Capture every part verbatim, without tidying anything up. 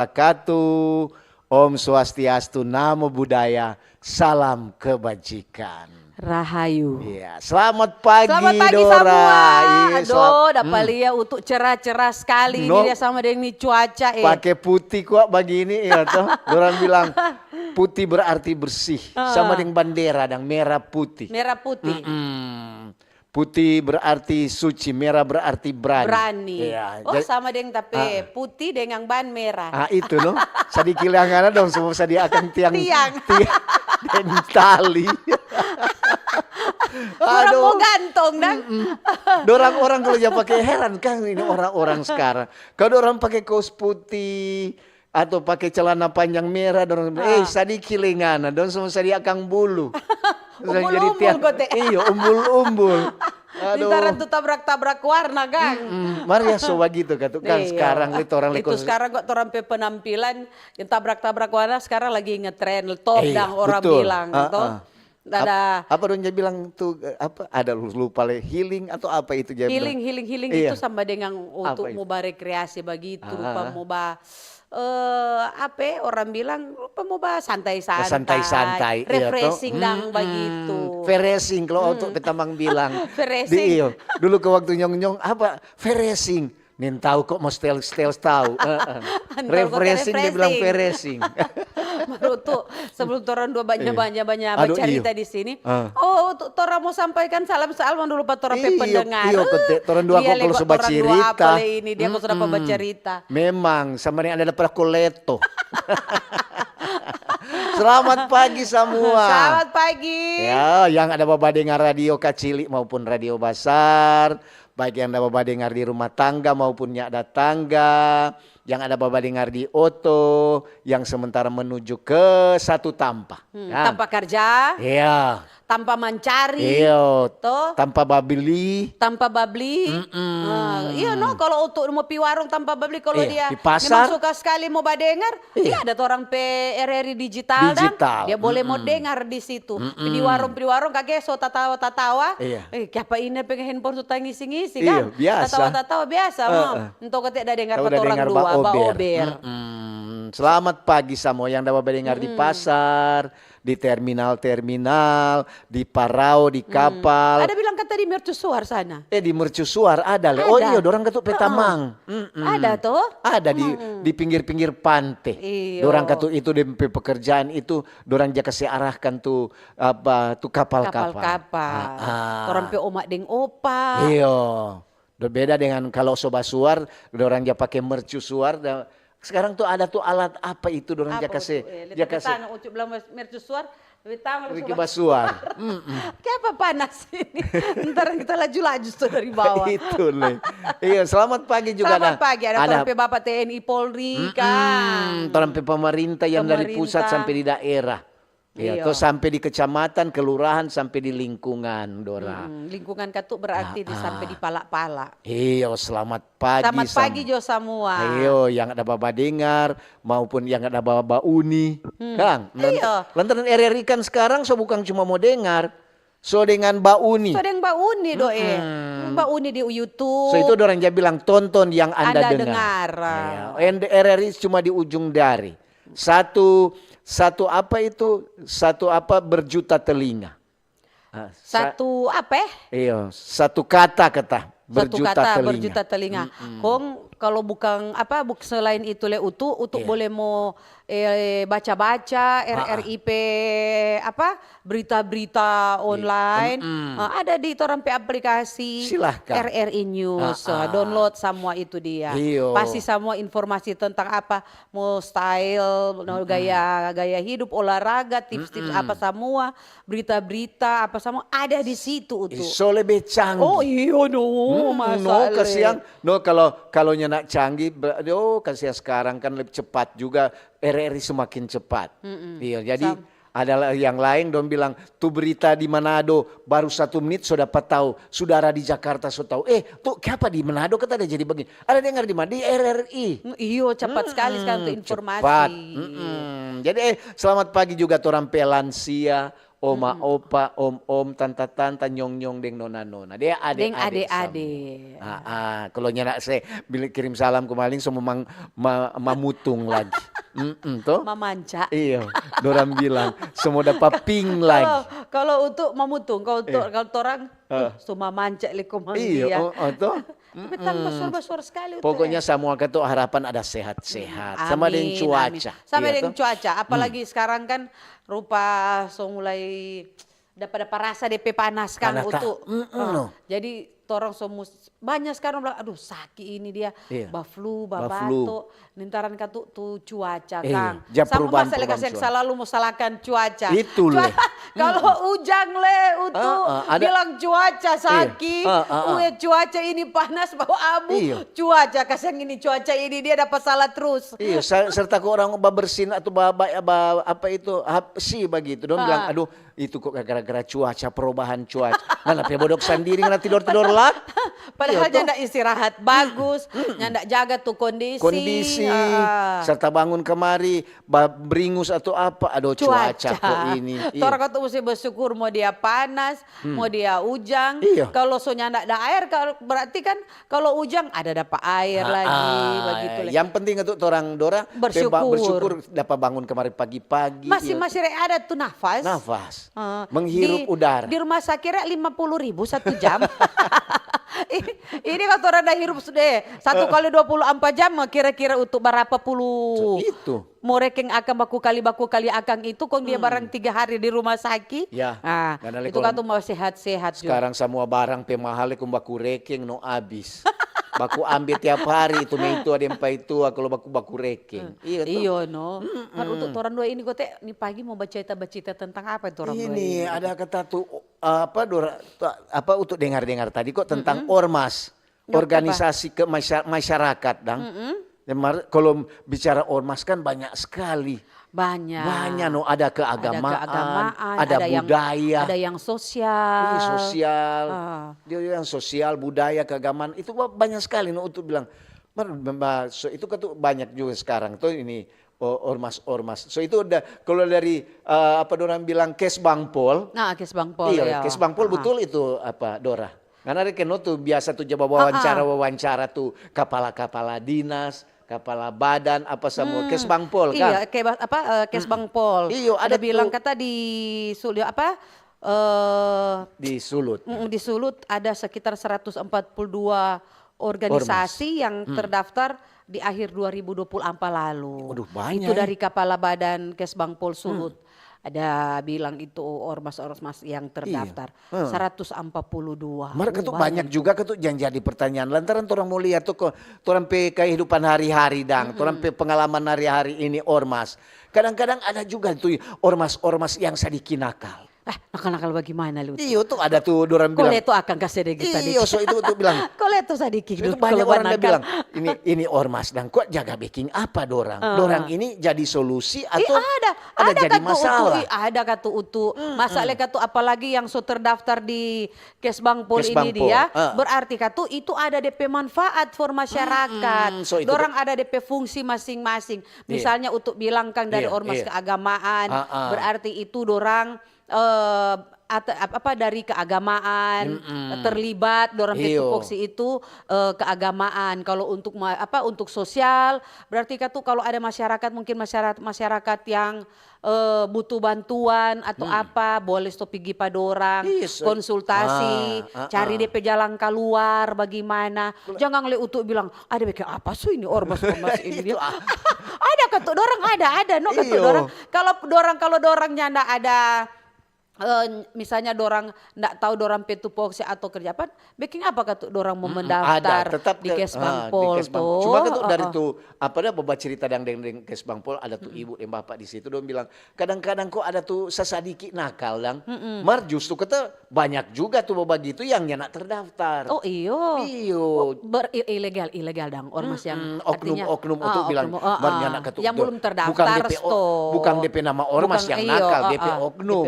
wabarakatuh. Om Swastiastu, Namo Buddhaya, salam kebajikan. Rahayu. Iya, selamat pagi, Selamat pagi Dora. Samua. Iya, Aduh, selam-, dapa hmm. Lia Utu cerah-cerah sekali. No. Ini dia sama deng ni cuaca, eh. Pake putih kok bagini, iya toh. Dorang bilang, "Putih berarti bersih." Ah. Sama deng bandera dang, merah putih. Merah putih. Mm-mm. Putih berarti suci, merah berarti berani. Berani. Iya, oh, jadi sama deng tapi ah. Putih dengan ban merah. Ah, itu no. Sadiki lei ngana dong, semua sadi akang tiang. Tiang. Tiang deng tali. Orang mau gantong, dang. Mm-mm. Dorang orang kalau ja pake, heran kang ini orang-orang sekarang. Kalau dorang pake kaos putih, atau pake celana panjang merah, dorang bilang, "Eh, ah. Sadiki lei ngana, dong semua sadi akang bulu." Umbul-umbul jadi tiang, kote. Iyo, umbul-umbul. Aduh. Lantaran tu tabrak-tabrak warna, kang. Mm-mm. Mar ya so bagitu katu, kan iya. Sekarang lei torang lei itu kos- sekarang kok torang pe penampilan yang tabrak-tabrak warna sekarang lagi ngetren, top eh, dang orang betul. Bilang, ah, toh. Ah. Ada ap-, apa dong ja bilang tu, eh, apa, ada lu-, lupa lei, healing atau apa itu ja bilang? Healing, healing, healing iya. Itu sama dengan untuk apa itu? Mo barekreasi bagitu, ah. Pa mo ba, eh, apa orang bilang, pa mo ba santai-santai, santai-santai, iya, refreshing toh? Dang mm-mm. Bagitu. Fereshing kalau mm. Untuk Petamang bilang. Fereshing. Di, iyo. Dulu ke waktu nyong-nyong, apa? Fereshing. Nintau kok mo stel-stel tau. Heeh. Refreshing, dia bilang refreshing. Baru tu, sebelum torang dua banya-banya-banya bacarita di sini. Ah. Oh, tu, torang mo sampaikan salam-salam dulu pa torang pe pendengar. Iyo, kote, torang dua kok kalau so bacarita. Ini dia kok so dapa bacarita. Memang, sama deng ada dapa koleto. Selamat pagi samua. Selamat pagi. Ya, yang ada babadengar radio kacili maupun radio basar, baik yang da babadengar di rumah tangga maupun nyanda tangga, yang ada babadengar di oto, yang sementara menuju ke satu tampa. Hmm, kan? Tampa karja, iya. Tampa mancari, iyo. To? Tampa babli. Tampa babli. Mm-mm. Ah, iyo no, kalau untuk mo pi warung tampa babli, kalau iya, dia di pasar. Memang suka sekali mo badengar, iya. Iya, ada torang pe R R I digital, digital. Dia boleh mo dengar di situ. Mm-mm. Di warung, di warung kage so tatawa-tatawa. Iya. Eh, kiapa ini pe handphone so tangisi-ngisi kan? Iya, biasa. Tatawa-tatawa biasa, heeh. Entong kote da dengar pa torang dua, baober. Mm-mm. Selamat pagi samua yang da badengar di pasar, di terminal-terminal, di parao, di kapal. Ada bilang kata di mercusuar sana. Eh, di mercusuar ada lei. Oh iyo, dorang katu pe tamang. Mm-mm. Ada to? Ada di, di pinggir-pinggir pante. Iyo. Dorang katu itu deng pe pekerjaan itu, dorang ja kase arahkan tu, apa, tu kapal-kapal. Kapal-kapal. Ah, ah. Torang pe oma deng opa. Iyo. Berbeda dengan kalau so basuar, dorang ja pake mercusuar, da-, sekarang tu ada tu alat apa itu dorang ja kase, eh, ja kase. Ucu bilang mercusuar, Riki basuar. Mm-mm. Kiapa panas ini? Ntar kita laju-laju so dari bawah. Itu lei. Iya, selamat pagi juga. Selamat pagi, ada torang pe Bapak T N I Polri, kan. Torang pe pemerintah yang dari pusat sampe di daerah. Iya, to sampe di kecamatan, kelurahan, sampe di lingkungan, Dora. Mm, lingkungan katu berarti di sampe di pala-pala. Iyo, selamat pagi. Selamat pagi jo samua. Ayo, yang ada babadengar maupun yang ada babauni. Kang, lantaran R R I kan sekarang so bukang cuma mo dengar, so deng bauni. So deng bauni do, eh. Bauni di YouTube. So itu dorang ja bilang tonton yang Anda dengar. Iya, R R I cuma di ujung jari. Satu, satu apa itu? Satu apa berjuta telinga. Ah, sa-, satu apa, eh? Iyo, satu kata kata berjuta telinga. Satu kata berjuta telinga. Mm-mm. Kong kalau bukang apa, buk-, selain itu lei Utu, Utu boleh mo, eh, baca-baca R R I pe apa, berita-berita online. Mm-mm. Eh, ada di torang pe aplikasi R R I News. Eh, download samua itu dia. Iyo. Pasti samua informasi tentang apa, mo style, no, gaya, gaya hidup, olahraga, tips-tips apa samua, berita-berita apa samua ada di situ, Utu. Ih, so lebe canggih. Oh, iyo, no, masa no, le. Kasiang. No, kalau, kalau nyanda canggih, ber-, oh, kasiang sekarang kan lebih cepat juga, R R I semakin cepat. Mm-mm. Iya, jadi ada la-, yang lain dong bilang, "Tu berita di Manado baru satu menit so dapa tau, sudara di Jakarta so tau." Eh, tu kiapa di Manado kata ada jadi begini? Ada dengar di mana? Di R R I. Mm, iyo, cepat sekali sekarang tu informasi. Cepat. Mm-mm. Jadi, eh, selamat pagi juga torang pe lansia, Oma, opa, om-om, tanta-tanta, nyong-nyong, deng nona-nona. Dia ade-ade. Deng ade-ade. Ah, ah. Kalau nyanda se, bila kirim salam kemaling, semua mang, ma, mamutung lagi. Mm-mm, toh? Mamanca. Iyo, dorang bilang, semua dapa ping lagi. Kalau, kalau untuk mamutung, kalau to-, kalau torang, "Uh, so mamanca le komang dia." Iyo, oh, oh, toh? Tapi tang basor-basor skali tu. Pokoknya samua katu harapan ada sehat-sehat. Sama deng cuaca. Sama deng cuaca. Apalagi sekarang kan rupa so mulai dapa-dapa rasa depe panas kang utu. Jadi torang so mus-, banya skarang bilang, "Aduh, saki ini dia, baflu, babato." Nintaran katu tu cuaca kang. Sama perubahan, masa le kaseng salalu mo salahkan cuaca. Itu le. Kalau ujang le utu bilang cuaca saki, ue cuaca ini panas, bau abu, cuaca kaseng ini, cuaca ini dia dapa salah trus. Iyo, serta ko orang babersin atau ba, ba, ba, apa itu, hapsi bagitu. Dong bilang, "Aduh, itu kok gara-gara cuaca, perubahan cuaca." Ngana pe bodok sandiri, ngana tidor-tidor lak. Padahal nyanda istirahat bagus, nyanda jaga tu kondisi. Kondisi, serta bangun kamari, ba, bringus atau apa, aduh, cuaca ko ini. Torang katu musti bersyukur, mo dia panas, mo dia ujang. Kalau so nyanda ada air, berarti kan kalau ujang ada dapa air lagi, bagitu le. Yang penting itu torang dora bersyukur dapa bangun kamari pagi-pagi. Masih, masih ada tu nafas. Nafas. Menghirup udara. Di rumah sakit lima puluh ribu satu jam. Ini kalau torang ada hirup sudah satu kali dua puluh empat jam, kira-kira untuk berapa puluh? Itu. Mo rekeng akang baku kali, baku kali akang itu, kong dia barang tiga hari di rumah saki. Ya, itu kan tu mau sehat-sehat juga. Sekarang samua barang pe mahal, kong baku rekeng no abis. Baku ambe tiap hari itu, me itu ada yang pai tua, kalau baku, baku rekeng. Iyo no. Mar untuk torang dua ini, kote, ni pagi mo bacita-bacita tentang apa itu torang dua ini? Ini ada kata tu, apa, dora, apa untuk dengar-dengar tadi kok tentang ormas. Organisasi ke masya-, masyarakat dang. Mar-, kalau bicara ormas kan banyak sekali. Banyak. Banyak no, ada keagamaan, ada budaya. Ada yang sosial. Iya, sosial. Dia yang sosial, budaya, keagamaan. Itu ba-, banyak sekali no untuk bilang. Mar-, ba-, so, itu kan tuh banyak juga sekarang tuh ini, o-, ormas-ormas. So itu udah, kalau dari, eh, apa dorang bilang, Kesbangpol. Nah, Kesbangpol, iya, Kesbangpol betul itu apa, Dora? Ngana ada keno tu biasa tu ja bawawancara-wawancara tu kapala-kapala dinas, kapala badan, apa samua, Kesbangpol kan? Iya, ke-, apa, eh, Kesbangpol. Iyo, ada bilang tu kata di Sul-, apa, eh, di Sulut. Mm, di Sulut ada sekitar seratus empat puluh dua organisasi yang terdaftar di akhir dua ribu dua puluh empat lalu. Waduh, banyak. Itu dari kapala badan Kesbangpol Sulut. Ada bilang itu ormas-ormas yang terdaftar. Seratus empat puluh dua. Mar, katu banyak juga katu yang jadi pertanyaan. Lantaran torang mo lia tu ko, torang pe kehidupan hari-hari dang, torang pe pengalaman hari-hari ini ormas. Kadang-kadang ada juga tu ormas-ormas yang sadiki nakal. Eh, nakal-nakal bagimana lu? Iyo, tu ada tu dorang bilang. Kole tu akang kase de kita de. Iyo, so itu tu bilang. Kole tu sadiki. So itu banyak orang dia bilang, "Ini, ini ormas dang, kok jaga beking apa dorang? Dorang ini jadi solusi atau ada jadi masalah?" Ada katu utu. Masa le katu apalagi yang so terdaftar di Kesbangpol ini dia, berarti katu itu ada depe manfaat for masyarakat. Dorang ada depe fungsi masing-masing. Misalnya untuk bilang kang dari ormas keagamaan, berarti itu dorang eh, ata-, ap-, apa, dari keagamaan, terlibat dorang pe tupoksi itu, eh, keagamaan. Kalau untuk ma-, apa, untuk sosial, berarti katu kalau ada masyarakat, mungkin masyarakat, masyarakat yang, eh, butuh bantuan atau apa, boleh sto pigi pa dorang, konsultasi, cari depe jalan kaluar, bagimana. Jangan le utu bilang, "Ada bikin apa so ini ormas-ormas ini?" Dia, ada katu dorang, ada, ada, no katu dorang. Kalau dorang, kalau dorang nyanda ada, eh, misalnya dorang ndak tahu dorang pe tupoksi atau kerja apa, beking apa katu dorang mau mendaftar di Kesbangpol to? Cuma katu dari tu, apa dah, bacerita dang deng, deng Kesbangpol, ada tu ibu deng bapak di situ, dong bilang, "Kadang-kadang kok ada tu sasadiki nakal dang." Mar justru kata banyak juga tu bagitu yang nyanda terdaftar. Oh, iyo. Iyo. Ber-, i-, ilegal, ilegal dang, ormas yang oknum-oknum tu bilang, "Mar nyanda katu, yang belum terdaftar, bukan depe nama ormas yang nakal, depe oknum."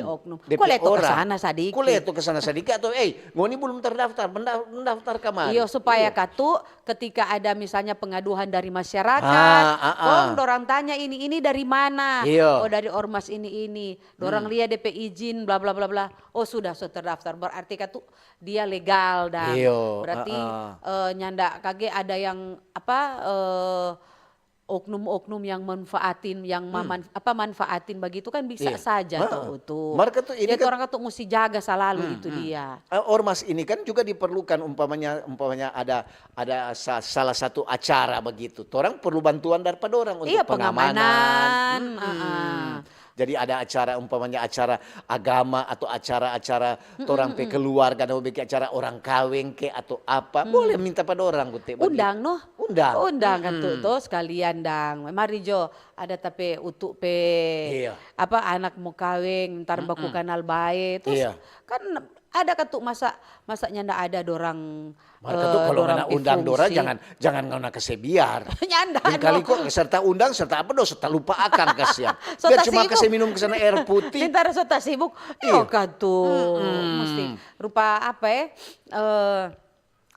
Depe Kole tu ke sana sadiki. Kole tu ke sana sadiki atau, "Eh, ngoni belum terdaftar, menda-, mendaftar kamari." Iyo, supaya katu ketika ada misalnya pengaduan dari masyarakat, kong dorang tanya ini, "Ini dari mana?" Iyo. "Oh, dari ormas ini, ini." Dorang lia depe izin, bla, bla, bla, bla. Oh, sudah, so terdaftar. Berarti katu dia legal dan berarti, eh, nyanda kage ada yang, apa, eh, oknum-oknum yang manfaatin, yang maman-, apa, manfaatin bagitu kan bisa saja to, Utu. Marka tu ini kan orang tu musti jaga salalu itu dia. Eh, ormas ini kan juga diperlukan, umpamanya, umpamanya ada, ada sa-, salah satu acara begitu. Torang perlu bantuan daripada orang untuk pengamanan. Jadi ada acara, umpamanya acara agama atau acara-acara torang pe keluarga, ada mo bikin acara orang kaweng ke atau apa, boleh minta pa dorang, Utu. Undang, no? Undang. Undang katu to sekalian dang. Mari jo, ada ta pe Utu pe, apa, anak mo kaweng, ntar baku kanal bae. Trus kan ada katu masa, masa nyanda ada dorang. Marka tu, eh, kalo ngana undang dorang, jangan, jangan ngana kase biar. Nyanda, no. Kali ko serta undang, serta apa do, serta lupa akang, kasiang. Dia cuma kase minum ke sana air putih. Ntar so ta sibuk, iyo katu. Musti rupa apa, eh? Eh,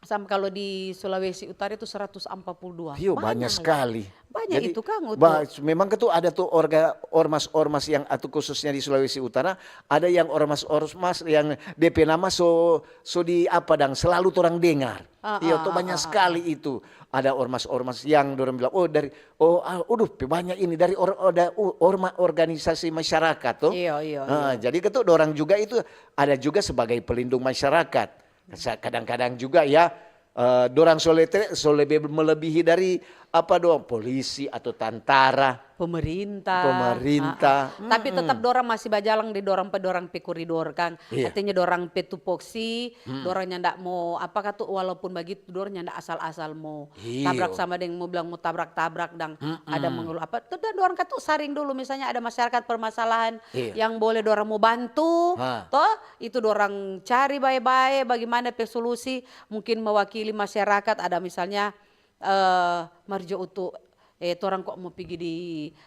Sam-, kalau di Sulawesi Utara itu seratus ampat puluh dua. Iyo, banyak sekali. Banyak itu, Kang, Utu. Memang itu ada tu orga-, ormas-ormas yang, atau khususnya di Sulawesi Utara, ada yang ormas-ormas yang depe nama so, so di apa dang, selalu torang dengar. Iyo, tu banyak sekali itu. Ada ormas-ormas yang dorang bilang, "Oh, dari, oh, ah, uduh, pe banyak ini dari or-, ada, uh, orma-, organisasi masyarakat, to." Iyo, iyo, iyo. Jadi itu dorang juga itu ada juga sebagai pelindung masyarakat. Sa-, kadang-kadang juga ya, eh, dorang so lete-, so lebe melebihi dari apa doang, polisi atau tantara. Pemerintah. Pemerintah. Tapi tetap dorang masih bajalang di dorang pe, dorang pe koridor, kang. Artinya dorang pe tupoksi, dorang nyanda mo apa katu, walaupun bagitu dorang nyanda asal-asal mo tabrak sama deng mo bilang mo tabrak-tabrak dang ada mengeluh apa. Tu dan dorang katu saring dulu, misalnya ada masyarakat permasalahan yang boleh dorang mo bantu, to, itu dorang cari bae-bae bagaimana pe solusi, mungkin mewakili masyarakat, ada misalnya, eh, marjo utu, eh, torang kok mo pigi di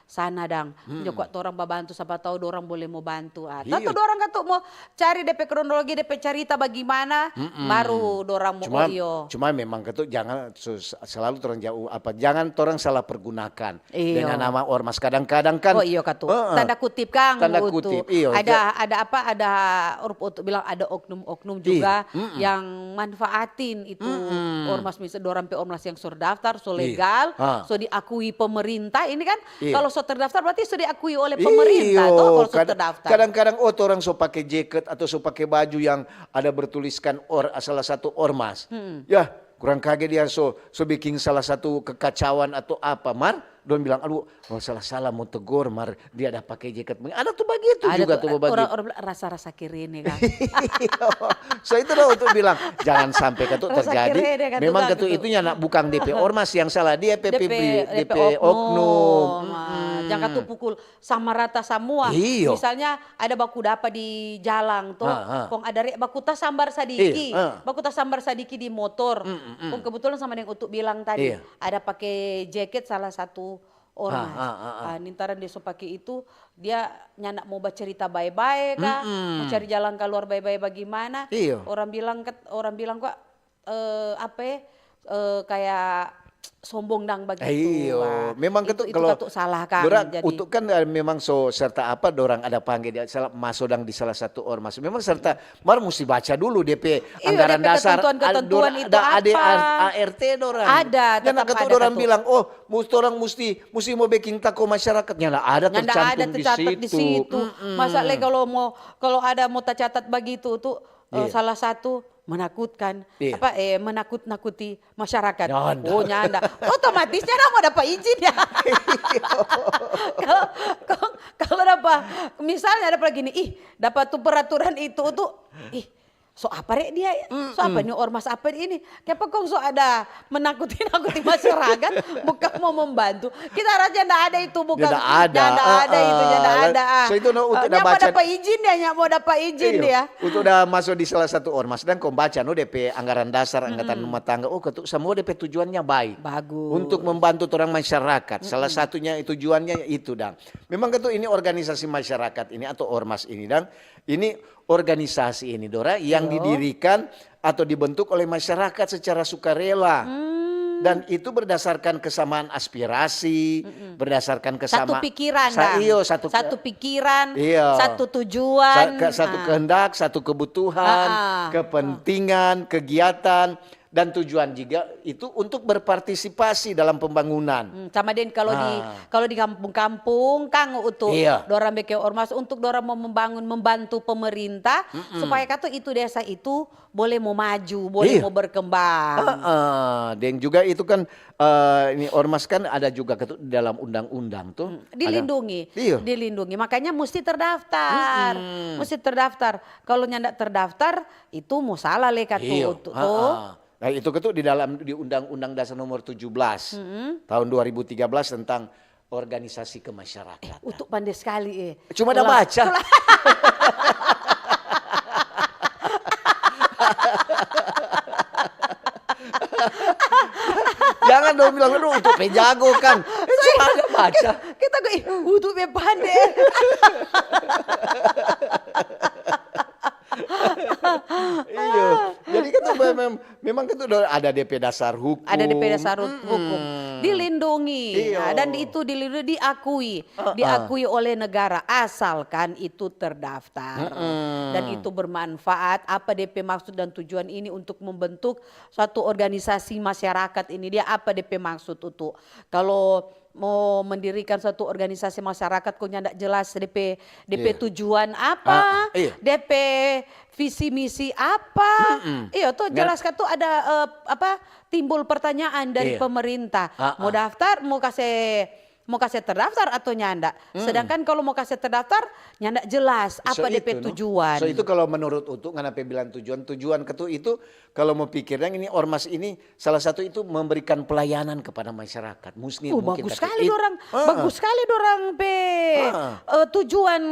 sana dang, jo kok torang babantu, sapa tau dorang boleh mo bantu. Ah, tantu dorang katu mo cari depe kronologi, depe carita bagimana, baru dorang mo, oh iyo. Cuma memang katu jangan su-, selalu torang jauh apa, jangan torang salah pergunakan. Iyo. Dengan nama ormas. Kadang-kadang kan, oh, iyo, katu. Heeh. Tanda kutip, kang, tanda kutip, iyo. Ada, ada apa, ada urup untuk bilang ada oknum-oknum juga yang manfaatin itu ormas, misal dorang pe ormas yang so terdaftar, so legal, so diakui pemerintah. Ini kan kalau so terdaftar berarti so diakui oleh pemerintah, toh, kalau so terdaftar. Kadang-kadang, oh, torang so pake jaket atau so pake baju yang ada bertuliskan or-, salah satu ormas. Ya, kurang kage dia so, so biking salah satu kekacauan atau apa, mar dong bilang, "Aduh, oh, salah-salah mo tegor, mar dia ada pake jaket." Ada tu bagitu juga tu, bagitu. Orang, orang bilang, "Rasa-rasa kiri ini, kang." So itu dong untuk bilang, jangan sampe katu terjadi. Memang katu itu nyanda bukang depe ormas yang salah, dia pe, depe oknum. Jangan katu pukul sama rata samua. Iyo. Misalnya ada baku dapa di jalang to, kong ada re-, baku tasambar sadiki, baku tasambar sadiki di motor. Kong kebetulan sama deng Utu bilang tadi, ada pake jaket salah satu ormas. Ah, nintaran dia so pake itu, dia nyanda mo bacerita bae-bae ka, mo cari jalang kaluar bae-bae bagimana. Iyo. Orang bilang ket-, orang bilang kwa, eh, apa, eh, kayak sombong dang bagitu. Iyo, memang itu, itu katu salah, kang. Jadi utu kan, eh, memang so serta apa dorang ada pangge dia salah, maso dang di salah satu ormas. Memang serta mar musti baca dulu depe anggaran dasar, ketentuan-ketentuan itu ada apa. A R T dorang. Ada, tetap ada katu. Bilang, "Oh, mus-, torang musti, musti mo beking tako masyarakat." Nyanda ada tercantum di situ. Masa le kalau mo, kalau ada mo tacatat bagitu tu, eh, salah satu menakutkan, apa, eh, menakut-nakuti masyarakat. Nyanda. Oh, nyanda. Otomatis nyanda mo dapa izin ya. Kalau, kalau, kalau dapa, misalnya dapa gini, ih, dapa tu peraturan itu tu, ih, So apa re dia ya? So apa ini ormas apa ini? Kiapa kong so ada menakuti-nakuti masyarakat, bukan mau membantu. Kita rasa ndak ada itu, bukan. Ndak ada. Ndak ada itu, ndak ada. So itu no, untuk Ndak mau baca. Dapat izin dia, ndak mau dapat izin dia. Untuk udah masuk di salah satu ormas dan kong baca no D P anggaran dasar anggaran rumah tangga. Oh, ketu semua D P tujuannya baik. Bagus. Untuk membantu orang masyarakat. Salah satunya itu tujuannya itu dang. Memang ketu ini organisasi masyarakat ini atau ormas ini dang. Ini organisasi ini Dora yang didirikan atau dibentuk oleh masyarakat secara sukarela. Dan itu berdasarkan kesamaan aspirasi, berdasarkan kesamaan Satu pikiran, dang. Iyo, satu, Satu pikiran, Iya. Satu tujuan. Sa- ke- satu Ah. Kehendak, satu kebutuhan, Ah, ah. Kepentingan, kegiatan, dan tujuan juga itu untuk berpartisipasi dalam pembangunan. Hmm, sama deng kalau di kalau di kampung-kampung kang untuk dorang bikin ormas untuk dorang mau membangun, membantu pemerintah supaya kata itu desa itu boleh mau maju, boleh mau berkembang. Heeh. Dan juga itu kan eh, ini ormas kan ada juga ketu- di dalam undang-undang tuh. Ada. Dilindungi, Iya. Dilindungi. Makanya mesti terdaftar, mesti terdaftar. Kalau nyanda terdaftar itu mau salah le katu Iya. tuh. Heeh. Nah, itu ketu di dalam di Undang-Undang Dasar Nomor tujuh belas tahun dua ribu tiga belas tentang organisasi kemasyarakatan. Utu pande sekali eh. Cuma ada Kalau- baca. Jangan dong bilang lu untuk pe jago kan. Eh, cuma ada baca. Kita gue ih, Utu pe pande. Iya. Jadi kan tuh memang memang kan tuh ada D P dasar hukum. Ada D P dasar hukum. Dilindungi. Iya. Nah, dan itu dilindungi, diakui. Diakui oleh negara asalkan itu terdaftar. Dan itu bermanfaat. Apa D P maksud dan tujuan ini untuk membentuk suatu organisasi masyarakat ini? Dia apa D P maksud itu? Kalau mau mendirikan suatu organisasi masyarakat kok nyanda jelas D P D P Iya. tujuan apa, Ah, iya. D P visi misi apa. Iya tuh jelas kan tuh ada eh, apa timbul pertanyaan dari Iya. Pemerintah. Ah, Mau ah. Daftar, mau kasih mau kasih terdaftar atau nyanda. Sedangkan kalau mau kasih terdaftar, nyanda jelas apa So D P itu, no. Tujuan. So itu kalau menurut Utu ngana pe bilang tujuan, tujuan ketu itu kalau mau pikir yang ini ormas ini salah satu itu memberikan pelayanan kepada masyarakat. Muslim Oh, mungkin bagus tapi sekali it- dorang, Ah. bagus sekali dorang pe Ah. eh, tujuan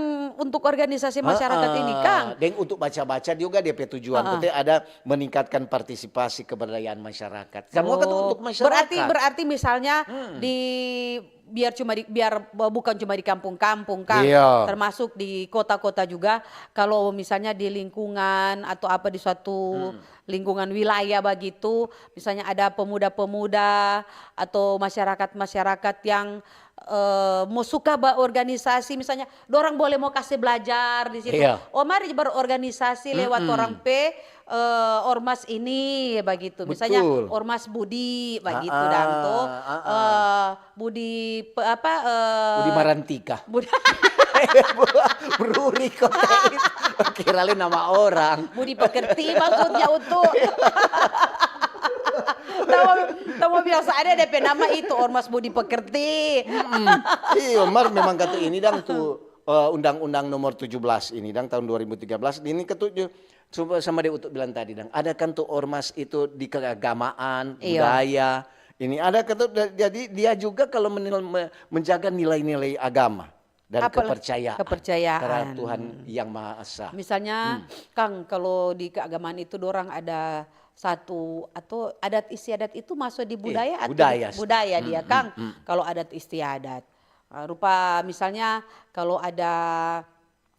untuk organisasi masyarakat ini, Ah, Kang. Deng untuk baca-baca juga D P tujuan. Ah. Ketu ada meningkatkan partisipasi keberdayaan masyarakat. Semua ketu Oh, untuk masyarakat. Berarti berarti misalnya di biar cuma di biar bukan cuma di kampung-kampung kan, Iya. Termasuk di kota-kota juga. Kalau misalnya di lingkungan atau apa di suatu lingkungan wilayah begitu, misalnya ada pemuda-pemuda atau masyarakat-masyarakat yang eh, mau suka berorganisasi, misalnya dorang boleh mau kasih belajar di situ. Iya. Oh, mari berorganisasi lewat orang pe eh, ormas ini begitu. Misalnya Betul. Ormas Budi begitu Ah, dang tuh. ah, ah. Eh, Budi pe- apa eh, Budi Marantika. Budi, Bruri kok. Kira lu nama orang. Budi Pekerti maksudnya untuk. Tahu tahu biasa ada D P nama itu Ormas Budi Pekerti. Iyo, mar memang kata ini dang tu eh, Undang-Undang Nomor tujuh belas ini dang tahun dua ribu tiga belas ini ketujuh sama dia untuk bilang tadi dang ada kan tu ormas itu di keagamaan, Iyo. Budaya. Ini ada ketu jadi dia juga kalau menil- me- menjaga nilai-nilai agama dan Apal- kepercayaan, kepercayaan. Terhadap Tuhan yang Maha Esa. Misalnya, Kang, kalau di keagamaan itu dorang ada satu atau adat istiadat itu masuk di budaya atau budaya. Di, budaya dia, Kang. Kalau adat istiadat. Uh, rupa misalnya kalau ada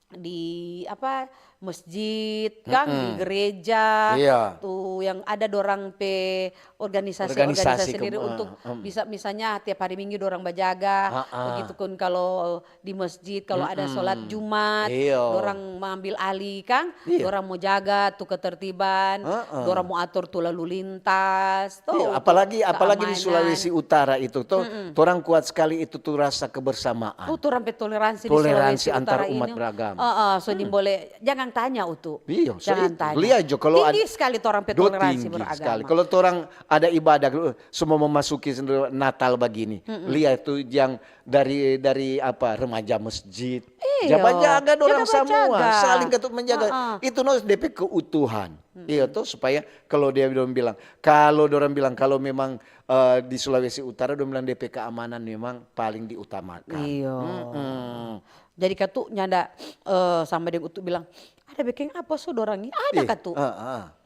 di apa masjid, Kang, di gereja, Iya. tuh yang ada dorang pe organisasi-organisasi Organisasi sendiri ke- untuk eh, em. Bisa misalnya tiap hari Minggu dorang bajaga, Ah, ah. Begitu pun kalau di masjid kalau ada sholat Jumat, Iya. dorang mengambil alih, Kang, Iya. dorang mau jaga tu ketertiban, Heeh. dorang mau atur tu lalu lintas, tuh, Iya, apalagi apalagi di keamanan. Sulawesi Utara itu tuh, orang kuat sekali itu tuh rasa kebersamaan. Oh, orang pe toleransi, Toleransi di Sulawesi antar Utara umat ini. beragama. Heeh, so ding boleh, jangan tanya utu. Iya, so Jangan itu. Tanya. Lihat jo, kalau Tinggi ad- sekali orang pe Do toleransi tinggi beragama. Sekali. Kalau orang ada ibadah, semua memasuki sendiri Natal begini. Lihat tuh yang dari dari apa remaja masjid, Iyo. Jaga-jaga dorang samua, saling katu menjaga. Itu no depe keutuhan. Iyo to, supaya kalau dia dong bilang, kalau dorang bilang, kalau memang, eh, di Sulawesi Utara dong bilang depe keamanan memang paling diutamakan. Iyo. Mm-mm. Jadi katu nyanda, eh, sama deng Utu bilang, "Ada bekeng apa so dorang ni?" Ada katu.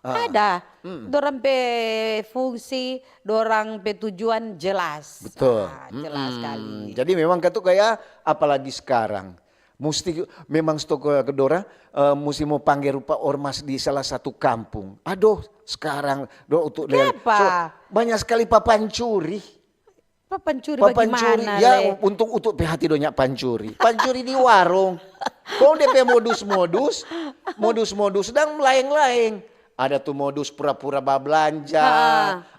Ada. Dorang pe fungsi, dorang pe tujuan jelas. Betul. Ah, jelas sekali. Jadi memang katu kayak apalagi sekarang. Musti memang stok ke Dora, eh, musti mo pangge rupa ormas di salah satu kampung. Aduh, sekarang do untuk le-, so, banyak sekali papancuri. Papancuri. Papancuri, bagaimana ya, le? Untung utuk pe hati donya pancuri. Pancuri di warung. Kong depe modus-modus, modus-modus dang laeng-laeng. Ada tu modus pura-pura bablanja,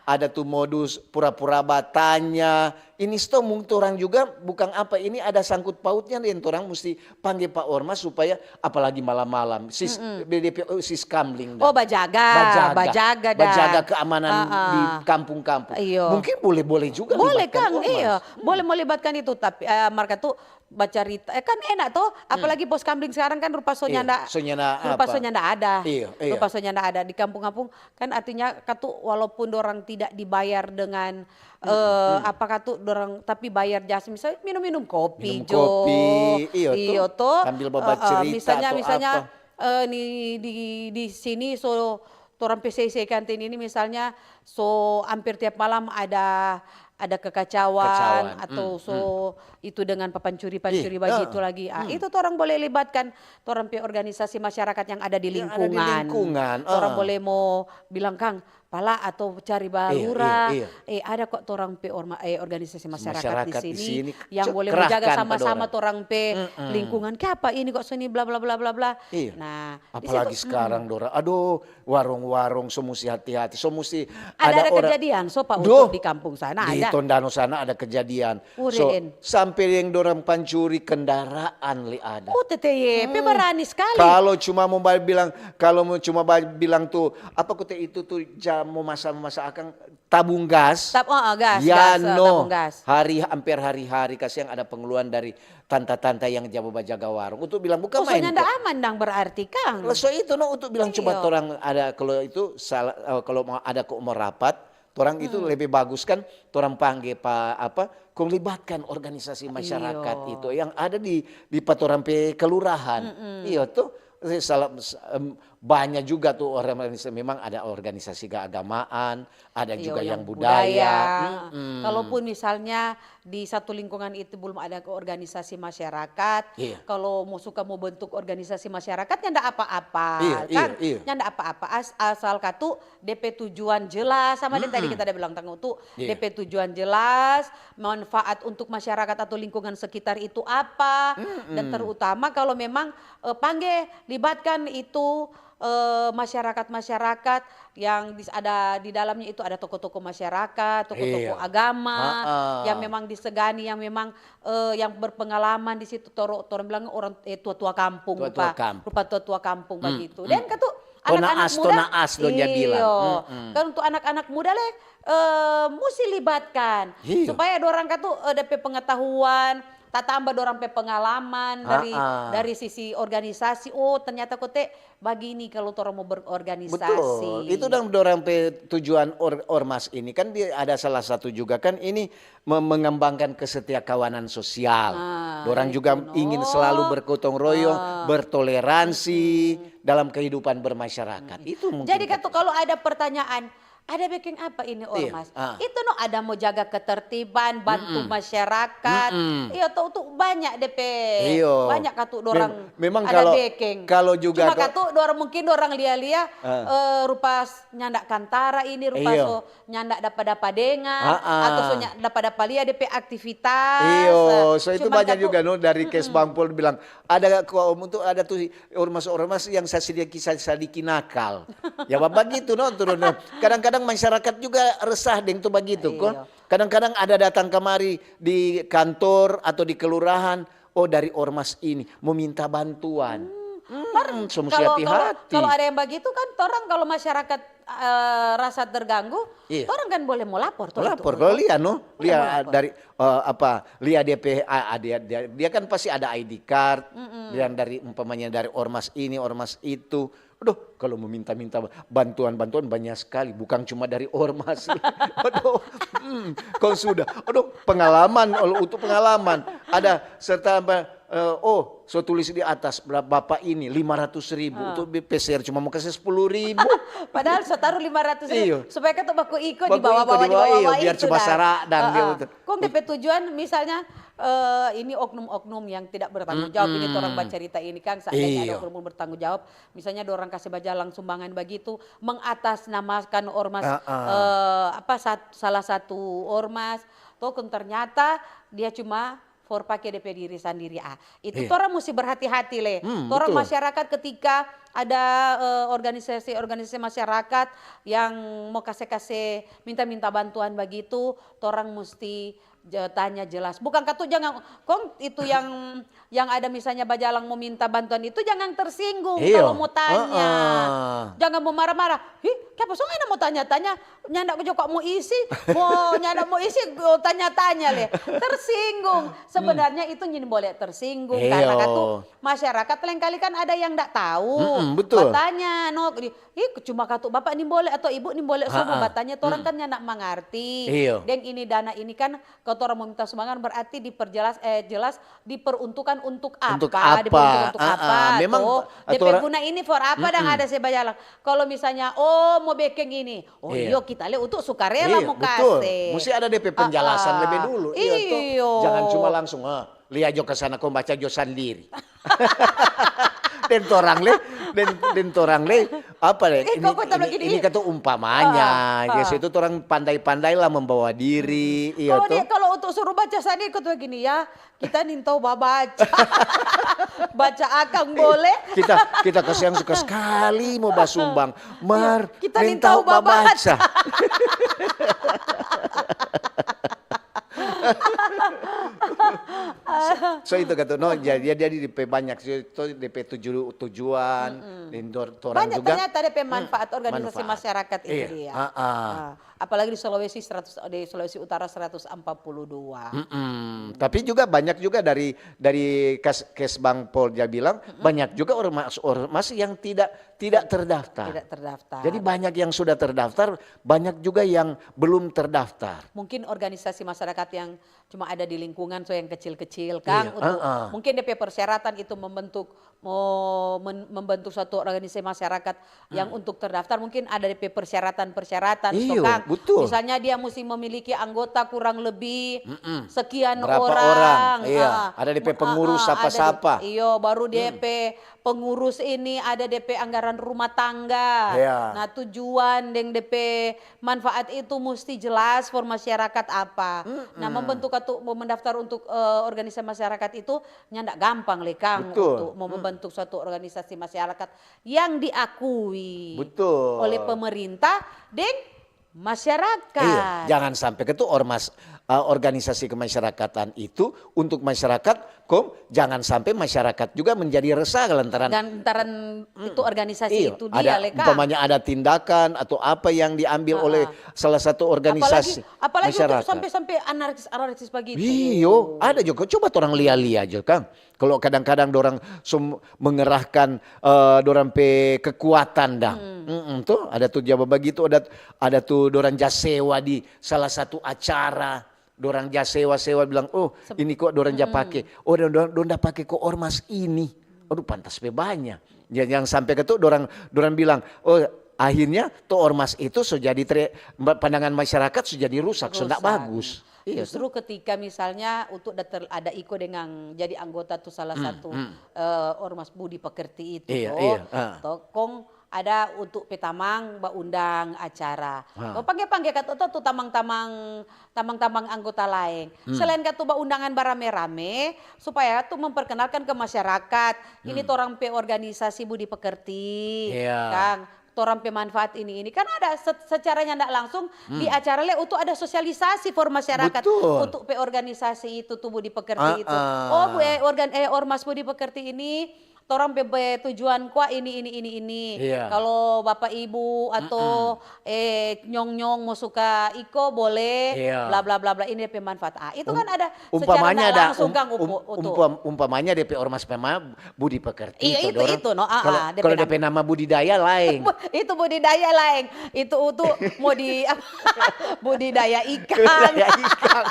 ada tu modus pura-pura batanya. Ini sto mung torang juga bukang apa, ini ada sangkut pautnya deng torang musti pangge pa ormas supaya apalagi malam-malam. Sis, B D P, oh, sis kamling. Oh, bajaga, bajaga, bajaga keamanan di kampung-kampung. Iyo. Mungkin boleh-boleh juga. Boleh libatkan kang, ormas. Iyo. Boleh melibatkan itu, tapi, eh, mereka tuh bacarita. Eh, kan enak toh, apalagi pos kamling sekarang kan rupa so nyanda, rupa so nyanda ada. Iyo, iyo. Rupa so nyanda ada di kampung-kampung. Kan artinya katu walaupun dorang tidak dibayar dengan, eh, apa katu dorang, tapi bayar jasa, misalnya minum-minum kopi jo. Minum kopi, iyo toh. Iyo toh. Sambil babacerita atau apa. Misalnya, misalnya, eh, ni di, di sini so torang pe sei-sei kantin ini misalnya, so hampir tiap malam ada, ada kekacauan atau so itu dengan papancuri-pancuri bagitu lagi. Ah, itu torang boleh libatkan torang pe organisasi masyarakat yang ada di lingkungan. Yang ada di lingkungan, torang boleh mo bilang, "Kang, pala atau cari ba lurah, eh, ada kok torang pe orma-, eh, organisasi masyarakat di sini yang boleh mo jaga sama-sama torang pe lingkungan. Kiapa ini kok sini bla, bla, bla, bla, bla." Nah, di situ, apalagi sekarang, Dora. Aduh, warung-warung, so musti hati-hati, so musti ada, ada kejadian, so, Pak, untuk di kampung sana, di Tondano sana ada kejadian. So, sampe deng dorang pancuri kendaraan le ada. Oh, tete ye, pe barani skali. Kalo cuma mo ba-, bilang, kalo mo cuma ba-, bilang tu, apa kote itu tu, ja mo masa-masa akang, tabung gas. Tab-, oh, oh, gas, ya gas, eh, no. Tabung gas. Hari, hampir hari-hari, kasiang ada pengeluhan dari tanta-tanta yang ja bajaga warung. Untuk bilang, bukan main. Oh, so nyanda aman dang berarti, kang. So itu no, untuk bilang cuma torang ada, kalo itu salah, eh, kalo mo ada ko mo rapat, torang itu lebih bagus kan, torang pangge pa apa, kong libatkan organisasi masyarakat itu yang ada di, di pa torang pe kelurahan. Iyo tuh, salah, em, banyak juga tuh organisasi, memang ada organisasi keagamaan, ada juga yang budaya. Kalaupun misalnya di satu lingkungan itu belum ada ke organisasi masyarakat, kalau mau suka mau bentuk organisasi masyarakat, nyanda apa-apa, kan? Nyanda apa-apa, as-, asal katu depe tujuan jelas, sama deng tadi kita ada bilang tanggung tu, depe tujuan jelas, manfaat untuk masyarakat atau lingkungan sekitar itu apa, dan terutama kalau memang, eh, pangge libatkan itu, eh, masyarakat-masyarakat yang dis-, ada di dalamnya itu ada tokoh-tokoh masyarakat, tokoh-tokoh agama yang memang disegani, yang memang, eh, yang berpengalaman di situ, toro-, torang bilang orang, eh, tua-tua kampung, rupa tua-tua kampung bagitu. Dan katu anak-anak muda, tonaas dong dia bilang. Kan untuk anak-anak muda le, eh, musti libatkan supaya dorang katu, eh, depe pengetahuan, tatamba dorang pe pengalaman dari, dari sisi organisasi. Oh, ternyata kote bagini kalau torang mau berorganisasi. Betul. Itu dang dorang pe tujuan or-, ormas ini kan dia ada salah satu juga kan ini me-, mengembangkan kesetiakawanan sosial. Dorang juga ingin selalu bergotong royong, bertoleransi dalam kehidupan bermasyarakat. Itu mungkin. Jadi katu kalau ada pertanyaan, ada bikin apa ini ormas? Itu no ada mau jaga ketertiban, bantu masyarakat. Iyo, tuh, tuh banyak depe. Iyo. Banyak katu dorang memang ada kalau, bekeng. Kalau juga cuma katu dorang mungkin dorang lia-lia, eh, rupa s-, nyanda kantara ini, rupa so nyanda dapa-dapa dengar, atau so nya-, dapa-dapa lia depe aktivitas. Iyo, so itu banyak juga no dari kes Bang Pol bilang, ada kok untuk ada tuh ormas-ormas yang sadiki, sadiki nakal. Ya, ba-, bagitu no, turun no. Kadang-kadang masyarakat juga resah deng tu bagitu, kon. Iyo. Kadang-kadang ada datang kamari di kantor atau di kelurahan, oh, dari ormas ini, mo minta bantuan. Hmm, so musti hati-hati. Kalau, kalau ada yang bagitu kan, torang kalau masyarakat eh, rasa terganggu, Iya. orang kan boleh mau lapor tuh. Lapor Itu. Kalau Lia no, Boleh Lia mau lapor. Dari eh, apa Lia D P A dia, dia dia kan pasti ada I D card yang dari umpamanya dari ormas ini, ormas itu. Aduh, kalau meminta-minta bantuan-bantuan banyak sekali, bukan cuma dari ormas. Aduh, mm, kau sudah. Aduh, pengalaman, untuk pengalaman. Ada serta apa, eh, oh, so tulis di atas, "Bapak ini lima ratus ribu, untuk P C R cuma mau kasih sepuluh ribu." Padahal so taruh lima ratus ribu Iya. Supaya kata baku iko di Baku iko bawah-bawah, di di bawah, bawah-bawah iya, biar itu cuma dah. sara dan dia Heeh. Betul. Kong D P tujuan misalnya eh, ini oknum-oknum yang tidak bertanggung jawab, ini orang bacerita ini kan, seandainya ada Iya. Oknum bertanggung jawab, misalnya ada orang kasih bajalang sumbangan begitu, mengatasnamakan ormas, Heeh. eh, apa sat- salah satu ormas, toh kong ternyata dia cuma for pake D P diri sandiri ah. Itu Iya. Torang mesti berhati-hati le. Hmm, Torang betul. Masyarakat ketika ada eh, organisasi-organisasi masyarakat yang mau kase-kase minta-minta bantuan begitu, torang mesti je- tanya jelas. Bukan katu jangan kong itu yang yang ada misalnya bajalang mau minta bantuan itu jangan tersinggung Iyo. Kalau mau tanya. Heeh. Jangan mau marah-marah. Hih, kiapa so ngana mau tanya-tanya? Nyanda ko jo kok mau isi, mau nyanda mau isi, ko tanya-tanya le. Tersinggung. Sebenarnya itu nyanda boleh tersinggung karena Iyo. katu masyarakat lain kali kan ada yang ndak tahu. Mm-mm, betul. Batanya no, di- ih cuma katu bapak ni boleh atau ibu ni boleh so mau Ha-ha. Batanya, torang kan nyanda mangarti. Iyo. Deng ini dana ini kan kalau torang mau minta sumbangan berarti diperjelas eh jelas diperuntukkan untuk apa? Untuk apa? Diperuntukkan untuk Ah, apa? ah. Memang Toh, atu D P orang- guna ini for apa dang ada se bajalang. Kalau misalnya oh mau bekeng ini, oh Iya. iyo kita le untuk sukarela Iya, mau betul. kase. Mesti ada D P penjelasan Ah, ah. lebih dulu. Iya, toh. Iyo. Jangan cuma langsung, ah, lia jo ke sana, kau baca jo sandiri. Den torang le, den, den torang le, apa le? Eh, Ini, kau kata ini, begini, ini iya. Katu umpamanya, Ah, ya ah. Itu orang pandai-pandai lah membawa diri, iya Kalau toh. Dia kalau untuk suruh baca sandiri kau tuh gini ya, kita nintau babaca. Baca akang boleh. Kita kita kasihan suka sekali mau basumbang. Mar, Kita nintau nintau babaca. babaca. So itu kata no, jadi jadi D P banyak so itu D P tuju, tujuan, dan dor- torang Banyak juga. Ternyata D P manfaat organisasi Manfaat. masyarakat itu Iya, dia. ah, ah. Ah, apalagi di Sulawesi seratus di Sulawesi Utara seratus empat puluh dua. Mm-mm. Tapi juga banyak juga dari dari Kes, Kesbang Polda bilang banyak juga ormas ormas yang tidak tidak terdaftar. Tidak terdaftar. Jadi banyak yang sudah terdaftar, banyak juga yang belum terdaftar. Mungkin organisasi masyarakat yang cuma ada di lingkungan so yang kecil-kecil kan Iya, untuk ah, ah. Mungkin D P persyaratan itu membentuk mau men- membentuk suatu organisasi masyarakat yang untuk terdaftar mungkin ada D P persyaratan-persyaratan so Iyo, kan. Betul. Misalnya dia mesti memiliki anggota kurang lebih sekian Berapa orang. Orang? Iya, Ah, ada D P ah, pengurus ah, ada siapa-siapa. D P, iyo baru D P pengurus ini ada D P anggaran rumah tangga. Iya. Nah, tujuan deng D P manfaat itu mesti jelas for masyarakat apa. Nah, membentuk atau mau mendaftar untuk eh, organisasi masyarakat itu nyanda gampang le kang Betul. Untuk mau membentuk suatu organisasi masyarakat yang diakui Betul. oleh pemerintah deng masyarakat. Iya, jangan sampai ke tu ormas eh, organisasi kemasyarakatan itu untuk masyarakat, kong jangan sampai masyarakat juga menjadi resah lantaran Dan lantaran itu organisasi Iya, itu ada dia le kang. Umpamanya ada tindakan atau apa yang diambil oleh salah satu organisasi Apalagi apalagi untuk masyarakat. Sampai-sampai anarkis anarkis begitu. Iyo, ada juga. Coba orang lia-lia aja, Kang. Kalau kadang-kadang dorang sem- mengerahkan eh, dorang pe kekuatan dang. Mm-mm, tuh ada tuh jawab begitu, ada ada tuh dorang ja sewa di salah satu acara, dorang ja sewa-sewa bilang, "Oh, ini kok dorang ja pake. Oh, dorang, dorang, dorang da pake ko ormas ini." Aduh, pantas pe banyak. Ya, yang sampai ke tuh dorang dorang bilang, "Oh, akhirnya tuh ormas itu so jadi tre- pandangan masyarakat so jadi rusak, so ndak Rusak. Bagus." Iya, Justru ketika misalnya untuk datar ada iko dengan jadi anggota tuh salah satu eh, ormas budi pekerti itu Iya, toh, iya, ah. toh kong ada untuk petamang baundang acara. Kong pangge-pangge kata tuh tamang-tamang tamang-tamang anggota lain. Selain katu baundangan barame-rame supaya tuh memperkenalkan ke masyarakat ini torang pe organisasi budi pekerti, Iya. Kang. Torang pe manfaat ini ini kan ada se- secaranya ndak langsung di acara le untuk ada sosialisasi for masyarakat Betul. untuk pe organisasi itu tuh budi pekerti itu. Ah, ah. Oh bu eh, organ eh ormas budi pekerti ini torang pe, pe tujuan kwa ini, ini, ini, ini. Iya. Kalau bapak ibu atau, Mm-mm. eh, nyong-nyong mo suka iko boleh, Iya. bla, bla, bla, bla, ini dia pe manfaat. Ah, itu Um-, kan ada secara umpamanya ndak ada langsung, um-, Kang Upu-, um-, Utu. umpam-, umpamanya dia pe ormas memang budi pekerti, Iya, itu, todor. itu, no, ah, Kalau, ah, dia kalau pe dia nama. pe nama budidaya laeng. Itu budidaya laeng. Itu Utu mau di, apa? Budidaya ikan. Budidaya ikan.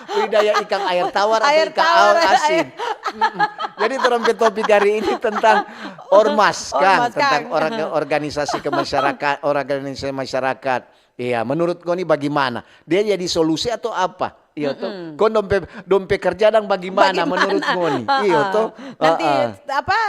Budidaya ikan air tawar atau Air ikan tawar, air asin. air. Mm-mm. Jadi, torang pe topik hari ini tentang ormas, Kang, Ormas, tentang Kang. orang, organisasi kemasyarakatan, organisasi masyarakat. Iya, menurut ngoni bagimana? Dia jadi solusi atau apa? Iyo to. Mm-mm. Kong dong pe, dong pe kerja dang bagimana Bagimana? menurut ngoni? Iyo to. Heeh. Nanti Heeh. apa?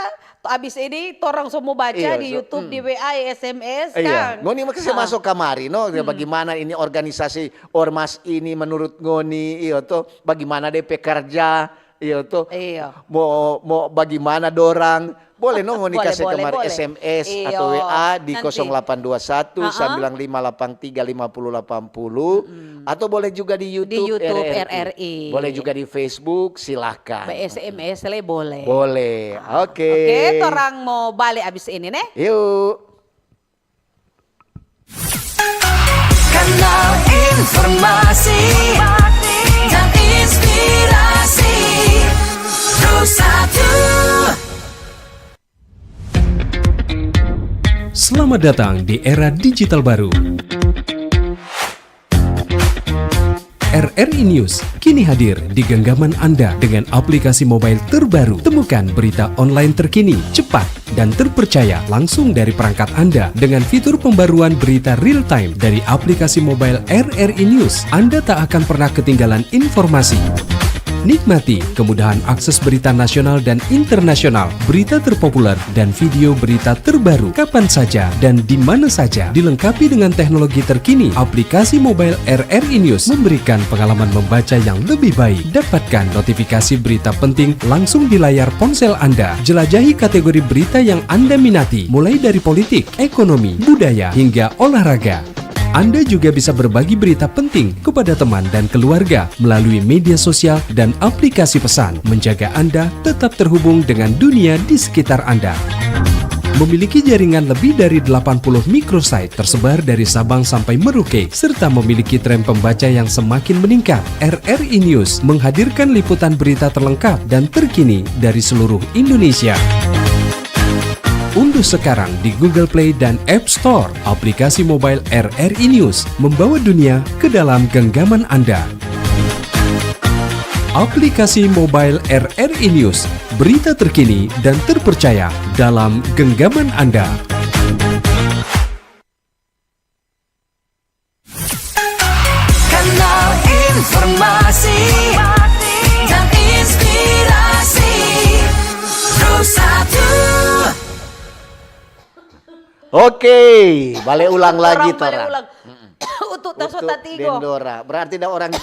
Abis ini torang so mo baca Iyo, di so, YouTube, mm. di W A, S M S, Iya. Kang. Ngoni mesti Heeh. masuk kamari, no? Ya, Mm. bagimana ini organisasi ormas ini menurut ngoni? Iyo to. Bagimana de pe kerja? Iyo to. Iyo. Mo, mo bagimana dorang? Boleh no ngoni Boleh, kase boleh, kamari boleh. S M S Iyo. atau W A di Nanti. kosong delapan dua satu, Heeh. sembilan lima delapan tiga, lima puluh delapan puluh, Mm-mm. atau boleh juga di Di YouTube YouTube R R I. R R I. Boleh juga di Facebook, silahkan. Be S M S le boleh. Boleh. Ah. Oke. Oke, torang mo bale abis ini, ne? Yuk. Kanal informasi dan inspirasi. Pro satu. Selamat datang di era digital baru. R R I News kini hadir di genggaman Anda dengan aplikasi mobile terbaru. Temukan berita online terkini, cepat, dan terpercaya langsung dari perangkat Anda dengan fitur pembaruan berita real time dari aplikasi mobile R R I News. Anda tak akan pernah ketinggalan informasi. Nikmati kemudahan akses berita nasional dan internasional, berita terpopuler, dan video berita terbaru kapan saja dan di mana saja. Dilengkapi dengan teknologi terkini, aplikasi mobile R R I News memberikan pengalaman membaca yang lebih baik. Dapatkan notifikasi berita penting langsung di layar ponsel Anda. Jelajahi kategori berita yang Anda minati, mulai dari politik, ekonomi, budaya, hingga olahraga. Anda juga bisa berbagi berita penting kepada teman dan keluarga melalui media sosial dan aplikasi pesan, menjaga Anda tetap terhubung dengan dunia di sekitar Anda. Memiliki jaringan lebih dari delapan puluh microsite tersebar dari Sabang sampai Merauke, serta memiliki tren pembaca yang semakin meningkat, R R I News menghadirkan liputan berita terlengkap dan terkini dari seluruh Indonesia. Unduh sekarang di Google Play dan App Store aplikasi mobile R R I News, membawa dunia ke dalam genggaman Anda. Aplikasi mobile R R I News, berita terkini dan terpercaya dalam genggaman Anda. Kanal informasi dan inspirasi. Pro satu. Oke, bale ulang lagi, Torang bale torang. ulang. Mm-mm. Utu taso Utu tatigo. Deng Dora. Berarti ada orang di-,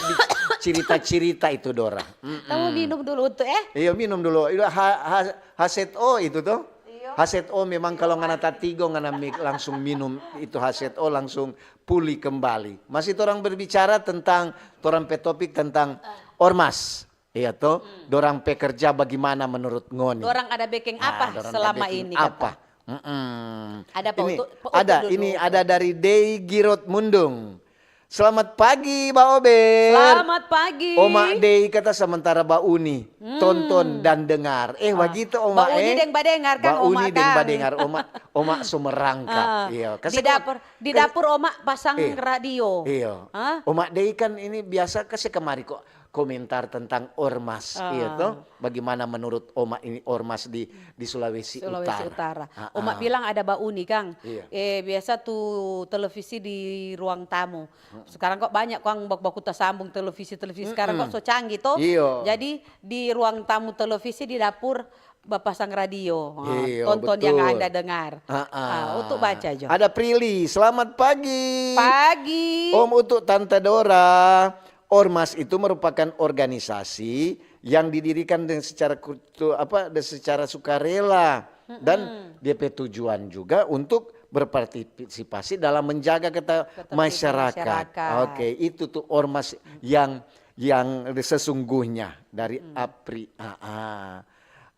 cirita-cirita itu, Dora. Mm-mm. Tamu minum dulu, Utu, eh? Iya, minum dulu. Iya, ha-, ha-, H Z O itu, toh? Iya. H Z O memang kalau ngana tatigo, ngana mi-, langsung minum itu H Z O, langsung pulih kembali. Masih torang berbicara tentang, torang pe topik tentang ormas. Iya, toh? Hmm. Dorang pe kerja bagimana menurut ngoni? Dorang ada bekeng Ah, apa dorang ada selama bekeng ini, apa? kata? Mm-mm. Ada apa Ini untuk, untuk ada, dulu? ini ada dari Dei Girot Mundung. "Selamat pagi, Ba Ober." Selamat pagi. Oma Dei kata sementara Ba Uni, Hmm. tonton dan dengar. Eh, Ah. bagitu, Oma, Ba Uni eh. deng badengar, kan, Ba Oma, Uni deng kan? badengar, Oma, Oma so merangkap. Ah, Iya, di kasih ko-, dapur, di kas-, dapur Oma pasang eh, radio. Iya. Hah? Oma Dei kan ini biasa kasih kemari kok komentar tentang ormas, Ah. iya toh? Bagaimana menurut Oma ini ormas di, di Sulawesi Sulawesi Utara? Utara. Ah, Oma ah. bilang ada Ba Uni, Kang. Iya. Eh, biasa tu televisi di ruang tamu. Mm-mm. Sekarang kok banyak, Kang, bak-, baku tasambung televisi-televisi sekarang kok Mm-mm. so canggih, toh? Iya. Jadi, di ruang tamu televisi, di dapur, bapasang radio. Ha, Iya, tonton yang betul. Anda dengar. Ah, ah. Ah, Utu baca jo. Ada Prilly, "Selamat pagi." Pagi. Om Utu, Tante Dora, ormas itu merupakan organisasi yang didirikan dengan secara kultu-, apa, dan secara sukarela. Dan Mm-mm. dia pe tujuan juga untuk berpartisipasi dalam menjaga keta-, Ketertiban masyarakat. masyarakat. Oke, itu tuh ormas yang, yang sesungguhnya dari Mm. APRI. Ah, ah.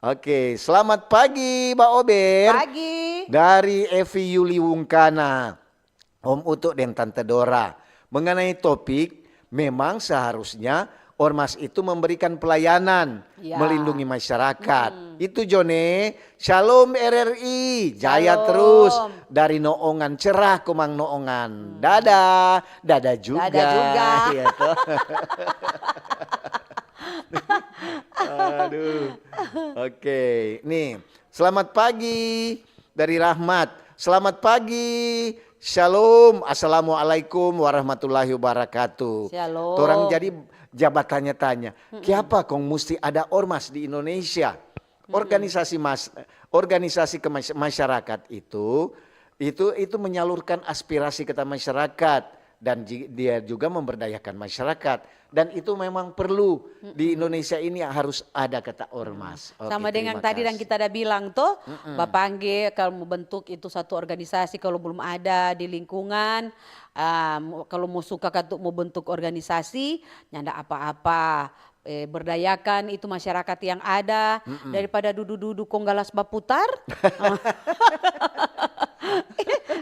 Oke, selamat pagi, Ba Ober. Pagi. Dari Evi Yuli Wungkana, Om Utu deng Tante Dora. Mengenai topik, memang seharusnya ormas itu memberikan pelayanan, Ya. melindungi masyarakat. Itu Jone, Shalom R R I, jaya Shalom. Terus dari Noongan, cerah komang Noongan. Dadah, dadah juga. Dadah juga. Iya toh. Aduh. Oke, nih. Selamat pagi dari Rahmat. Selamat pagi. Shalom. Assalamualaikum warahmatullahi wabarakatuh. Shalom. Torang jadi jabatannya tanya, kiapa kong musti ada ormas di Indonesia? Organisasi mas, organisasi kemas-, masyarakat itu, itu, itu menyalurkan aspirasi kata masyarakat dan ji-, dia juga memberdayakan masyarakat dan itu memang perlu di Indonesia ini harus ada kata ormas. Oke, Sama dengan terima tadi yang kasih. Kita ada bilang tuh, bapangge kalau mau bentuk itu satu organisasi, kalau belum ada di lingkungan, ah, mo- kalau mau suka katu mau bentuk organisasi, nyanda apa-apa. Eh, berdayakan itu masyarakat yang ada daripada dudu-dudu kong galas baputar.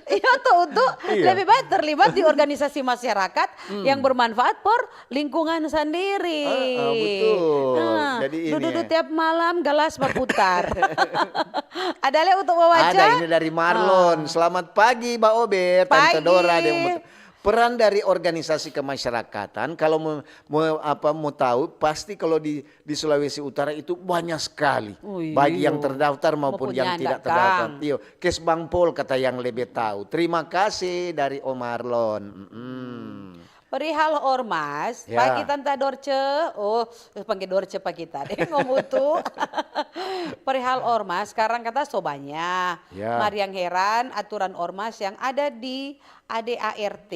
Iya tuh, untuk Iya. Lebih baik terlibat di organisasi masyarakat yang bermanfaat for lingkungan sendiri. Ah, ah, betul. Nah, Jadi ini dudu-dudu ya. Tiap malam galas baputar. Ada le untuk babaca? Ada ini dari Marlon. Selamat pagi, Ba Ober, Tante Pagi. Dora, ada yang mau- peran dari organisasi kemasyarakatan. Kalau mau, mau apa mau tahu, pasti kalau di di Sulawesi Utara itu banyak sekali. Oh, iyo. Baik yang terdaftar maupun Maupun yang nyanda, tidak terdaftar. Kang. Iyo, Kes Bang Pol kata yang lebih tahu. Terima kasih dari Om Marlon. Mm-mm. Perihal ormas, Ya. pagi Tante Dorce, oh, eh, pangge Dorce pa kita deh, ngomong tuh. Perihal ormas, sekarang kata sobanya. Ya. Mar yang heran, aturan ormas yang ada di A D A R T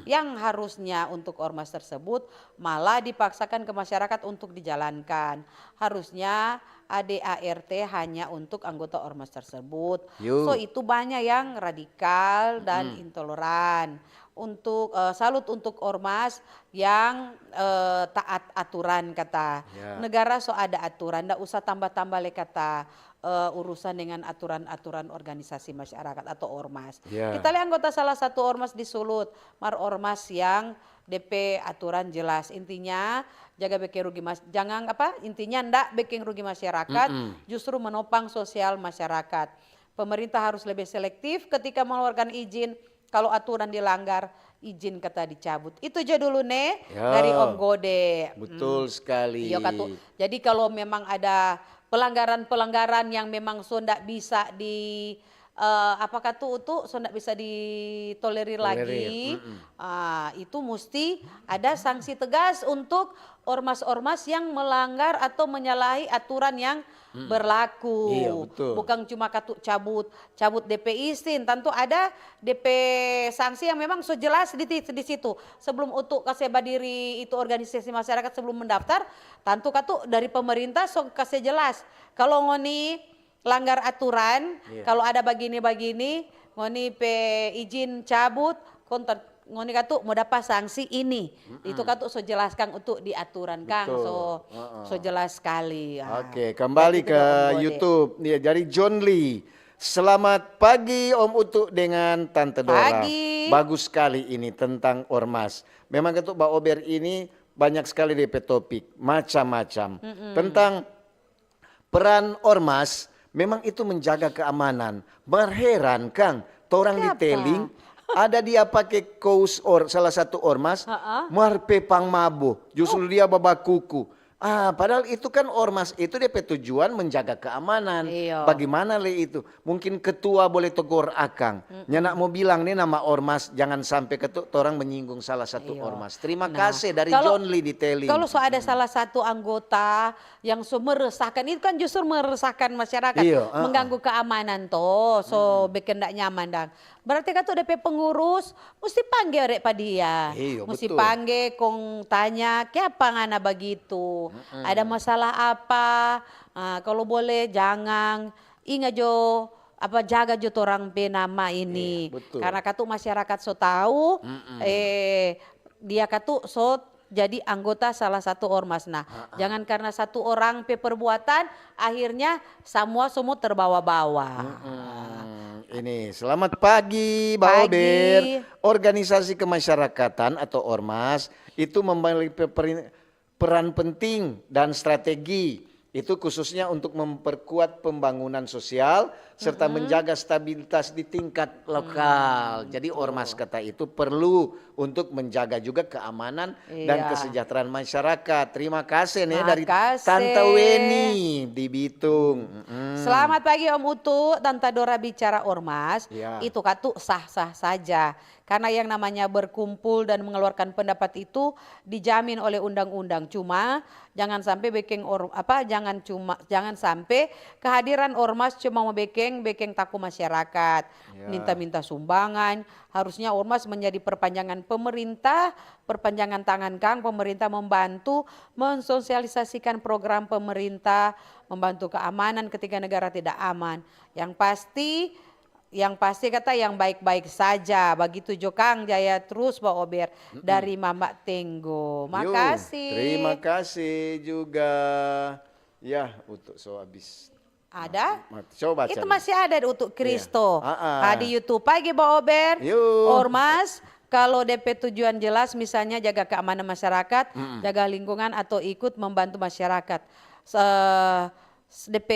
yang harusnya untuk ormas tersebut malah dipaksakan ke masyarakat untuk dijalankan. Harusnya A D A R T hanya untuk anggota ormas tersebut. Yo. So itu banyak yang radikal dan intoleran. Untuk eh, salut untuk ormas yang eh, taat aturan kata. Ya. Negara so ada aturan, ndak usah tambah-tambah le kata eh, urusan dengan aturan-aturan organisasi masyarakat atau ormas. Ya. Kita lihat anggota salah satu ormas di Sulut, mar ormas yang D P aturan jelas. Intinya jaga bikin rugi mas, jangan apa? Intinya ndak bikin rugi masyarakat, justru menopang sosial masyarakat. Pemerintah harus lebih selektif ketika mengeluarkan izin. Kalau aturan dilanggar, izin kata dicabut. Itu aja dulu ne Ya. dari Om Gode. Betul sekali. Iyo, Katu. Jadi kalau memang ada pelanggaran-pelanggaran yang memang so ndak bisa di eh, apa katu utu so ndak bisa ditolerir lagi, ah, itu mesti ada sanksi tegas untuk ormas-ormas yang melanggar atau menyalahi aturan yang berlaku. Iya, betul. Bukan cuma katu cabut, cabut D P izin. Tentu ada D P sanksi yang memang so jelas di, di situ. Sebelum utu kase badiri itu organisasi masyarakat sebelum mendaftar, tentu katu dari pemerintah so kase jelas. Kalau ngoni langgar aturan, Iya. kalau ada bagini-bagini, ngoni pe izin cabut, konten ngoni katu mo dapa sanksi ini. Itu katu so jelaskan untuk di aturan, Kang. Betul. So, Heeh. So jelas sekali. Ah. Oke, kembali Berarti ke tidak Om Gode. YouTube. Ya, dari John Lee. Selamat pagi Om Utu dengan Tante Dora. Pagi. Bagus sekali ini tentang ormas. Memang ketuk Ba Ober ini banyak sekali D P topik, macam-macam. Tentang peran ormas, memang itu menjaga keamanan. Mar heran, Kang, torang di Kiapa? Teling, ada dia pake kous or, salah satu ormas, Ha-a. mar pe pangmabo, justru dia babakuku. Ah, padahal itu kan ormas itu dia pe tujuan menjaga keamanan. Iyo. Bagaimana le itu? Mungkin ketua boleh tegur akang. Nyanda mau bilang nih nama ormas, jangan sampai ketuk torang menyinggung salah satu Iyo. ormas. Terima Nah, kasih dari kalau- John Lee di Teling. Kalau so ada salah satu anggota yang so meresahkan, itu kan justru meresahkan masyarakat, Iyo, heeh. mengganggu keamanan toh, so bikin ndak nyaman dang. Berarti kan tuh D P pengurus mesti pangge rek pa dia, Iyo, mesti betul. pangge kong tanya, "Kiapa ngana bagitu? Ada masalah apa? Ah, kalau boleh jangan, inga jo apa jaga jo torang pe nama ini." Iya, betul. Karena katu masyarakat so tahu, eh dia katu so jadi anggota salah satu ormas. Nah, jangan karena satu orang pe perbuatan, akhirnya samua so mo terbawa-bawa. Mm-mm. Ini, selamat pagi, Mbak Pagi. Ober. Organisasi kemasyarakatan atau ormas itu memiliki pe-, perin-, peran penting dan strategi. Itu khususnya untuk memperkuat pembangunan sosial serta menjaga stabilitas di tingkat lokal. Jadi ormas kata itu perlu untuk menjaga juga keamanan dan Iya. kesejahteraan masyarakat. Terima kasih nih dari Makasih. Tante Weni di Bitung. Mm-mm. Selamat pagi Om Utu, Tante Dora bicara ormas, Ya. itu katu sah-sah saja. Karena yang namanya berkumpul dan mengeluarkan pendapat itu dijamin oleh undang-undang. Cuma jangan sampai bekeng or, apa jangan cuma jangan sampai kehadiran ormas cuma mau bekeng bekeng taku masyarakat, Ya. minta-minta sumbangan. Harusnya ormas menjadi perpanjangan pemerintah, perpanjangan tangan kang pemerintah membantu mensosialisasikan program pemerintah, membantu keamanan ketika negara tidak aman. Yang pasti yang pasti kata yang baik-baik saja. Begitu jo kang, jaya terus Ba Ober dari Mama Tenggo. Yo, Makasih. Terima kasih juga. Ya, untuk so habis. Ada? Mat-, coba baca Itu dulu. Masih ada untuk Kristo. Iya. Ah, ah. Ah, di YouTube pagi Ba Ober. Yo. Ormas, kalau D P tujuan jelas misalnya jaga keamanan masyarakat, jaga lingkungan atau ikut membantu masyarakat. Se- DP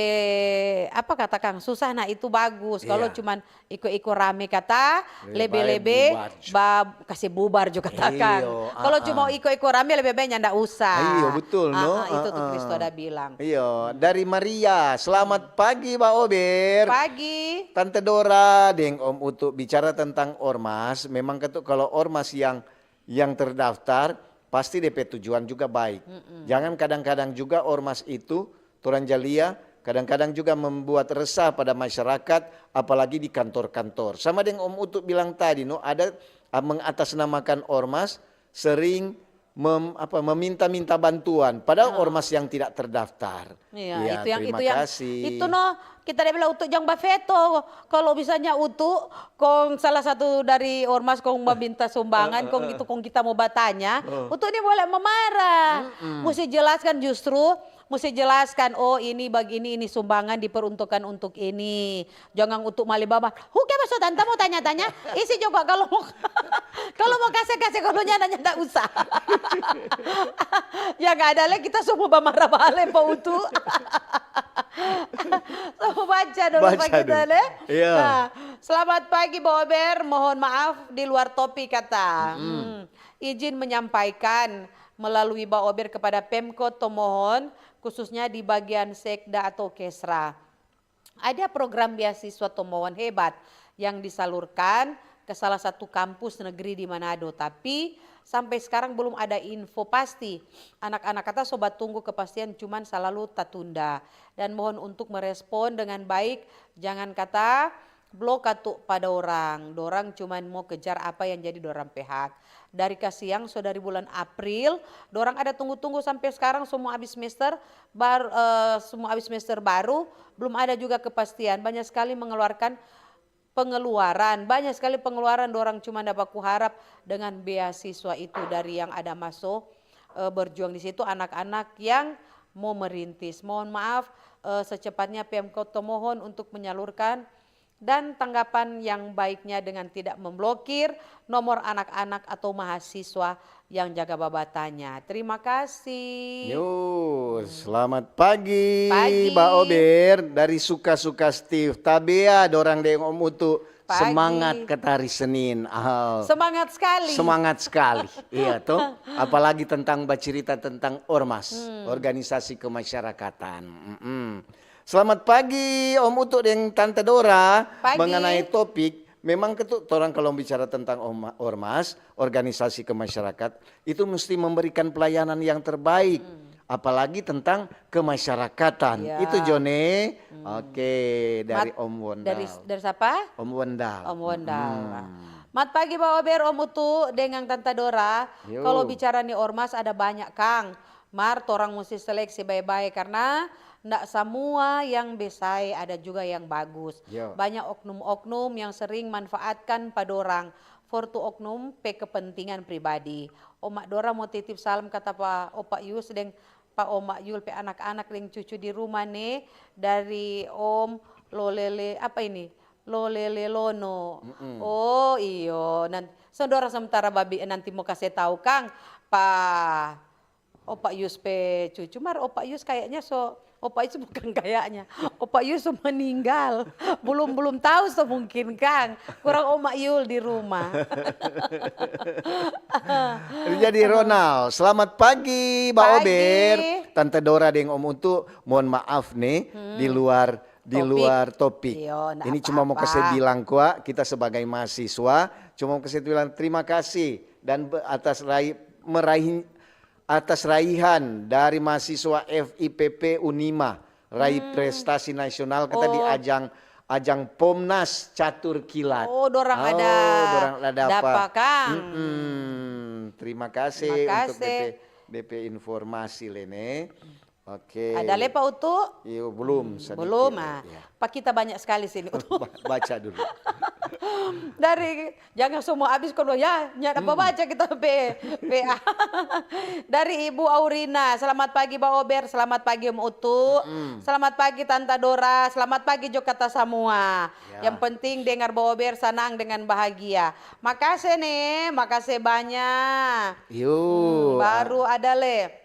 apa kata kang susah, nah itu bagus. Kalau Iya. Cuman iko-iko rame kata, Lebe lebe-lebe bubar jo. Ba, kasih bubar jo kata kang. Iyo, Kalau ah, cuma ah. Iko-iko rame lebe-be nyanda usah. Iyo, betul, no? Ah, ah, itu tuh Ah, ah. Kristo ada bilang. Iyo, dari Maria. Selamat pagi, Ba Ober. Pagi. Tante Dora deng Om Utu bicara tentang ormas. Memang katu kalau ormas yang yang terdaftar pasti D P tujuan juga baik. Jangan kadang-kadang juga ormas itu torang ja lia kadang-kadang juga membuat resah pada masyarakat, apalagi di kantor-kantor. Sama deng Om Utu bilang tadi, no, ada ah, mengatasnamakan ormas sering mem-, apa, meminta-minta bantuan, padahal ormas yang tidak terdaftar. Iya, Iya, itu yang terima itu yang kasih. Itu no kita ada bilang Utu jang bafeto. Kalau misalnya Utu kong salah satu dari ormas kong meminta sumbangan, kong itu kong kita mau batanya, Utu ini boleh memarah. Mesti jelaskan justru, mesti jelaskan, oh ini begini, ini sumbangan diperuntukkan untuk ini. Jangan untuk Alibaba. Huke maso tanta mau tanya-tanya, isi juga kalau mau kalau mau kasih kasih, kalau nyanda nyanda usah. Ya nggak ada lagi, kita semua bamara bale pa Utu. Semua baca dulu Baca pa kita dulu. le. Iya. Nah, selamat pagi Bober, mohon maaf di luar topik kata. Hmm. Izin menyampaikan melalui Bober kepada Pemkot Tomohon, khususnya di bagian Sekda atau Kesra. Ada program beasiswa Tomohon hebat yang disalurkan ke salah satu kampus negeri di Manado, tapi sampai sekarang belum ada info pasti. Anak-anak kata so batunggu kepastian, cuman salalu tatunda. Dan mohon untuk merespon dengan baik, jangan kata blok katu pa dorang. Dorang cuman mo kejar apa yang jadi dorang pe hak. Dari kasiang so dari bulan April, dorang ada tunggu-tunggu sampe skarang so mo abis semester, bar-, eh, so mo abis semester baru, blum ada juga kepastian. Banya skali mengeluarkan pengeluaran, banya skali pengeluaran, dorang cuma da baku harap dengan beasiswa itu dari yang ada maso, eh, berjuang di situ, anak-anak yang mo merintis. Mohon maaf, eh, secepatnya Pemkot Tomohon untuk menyalurkan dan tanggapan yang baiknya dengan tidak memblokir nomor anak-anak atau mahasiswa yang jaga babatanya. Terima kasih. Yo, selamat pagi, Pagi. Bober dari Suka-Suka Steve. Tabea dorang deng Om Utu. Pagi. Semangat kata hari Senin. Ah. Semangat skali. Semangat skali, iya toh. Apalagi tentang bacerita tentang ormas, organisasi kemasyarakatan. Mm-mm. Selamat pagi Om Utu deng Tante Dora. Pagi. Mengenai topik, memang ketu orang kalau bicara tentang oma-, ormas, organisasi kemasyarakatan, itu mesti memberikan pelayanan yang terbaik. Apalagi tentang kemasyarakatan. Iya. Itu Jone. Oke, dari Mat-, Om Wondal. Dari dari siapa? Om Wondal. Om Wondal. Mat pagi Bober, Om Utu, dengan Tante Dora. Yo. Kalau bicara ni ormas ada banyak kang. Mar torang musti seleksi bae-bae karena ndak samua yang besae, ada juga yang bagus. Yo. Banyak oknum-oknum yang sering manfaatkan pa dorang. for tu oknum pe kepentingan pribadi. Oma Dora mo titip salam kata pa Opa Yus deng pa Oma Yul pe anak-anak deng cucu di rumah ne, dari Om Lolele, apa ini? Lolele Lono. Mm-mm. Oh, iyo. Nan-, so Dora sementara babi nanti mo kase tau kang pa Opa Yus pe cucu, mar Opa Yus kayaknya so, Opa Yus bukan kayaknya, Opa Yus so meninggal. Belum, belum tahu so mungkin kang. Kurang Oma Yul di rumah. Jadi Ronald, selamat pagi Ba Ober. Tante Dora deng Om Utu, mohon maaf nih, di luar di luar topik. Ini cuma mau kasih bilang kwa, kita sebagai mahasiswa cuma mau kasih bilang terima kasih dan atas rai, meraih atas raihan dari mahasiswa F I P P Unima, raih prestasi nasional kita di ajang ajang Pomnas catur kilat. Oh, dorang ada dorang ada apa, Kang? Terima kasih untuk D P D P informasi lene. Oke. Ada le pa Utu? Iyo, belum. Belum. Ah. Pa kita banyak sekali sini Utu. Baca dulu. Dari jangan semua habis kalau ya nyada baca kita pe P A. Dari Ibu Aurina, selamat pagi Ba Ober, selamat pagi Om Utu, selamat pagi Tanta Dora, selamat pagi jo kata samua. Ya. Yang penting dengar Ba Ober sanang dengan bahagia. Makase ne, makase banyak. Yo. Hmm, baru ada le.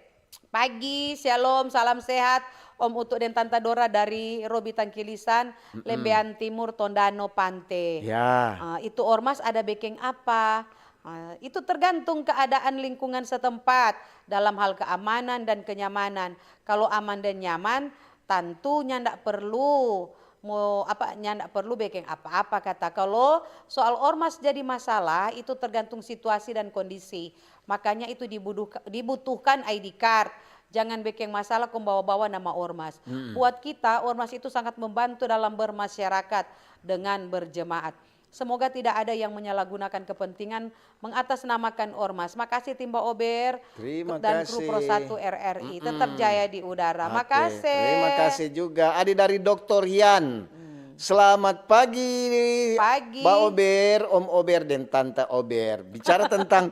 Pagi, shalom, salam sehat. Om Utu deng Tanta Dora dari Robi Tangkilisan, Lembean Timur, Tondano, Pante. Ya. Uh, itu ormas ada bekeng apa? Uh, itu tergantung keadaan lingkungan setempat dalam hal keamanan dan kenyamanan. Kalau aman dan nyaman, tantu nyanda perlu mo apa nyanda perlu bekeng apa-apa kata. Kalau soal ormas jadi masalah, itu tergantung situasi dan kondisi. Makanya itu dibutuhkan I D card. Jangan bekeng masalah kong bawa-bawa nama ormas. Hmm. Buat kita, ormas itu sangat membantu dalam bermasyarakat dengan berjemaat. Semoga tidak ada yang menyalahgunakan kepentingan mengatasnamakan ormas. Makasih Timba Ober dan kru Pro satu R R I. Tetap jaya di udara. Makasih. Terima kasih juga. Adi dari Doktor Hian. Hmm. Selamat pagi, pagi. Ba Ober, Om Ober, dan Tanta Ober. Bicara tentang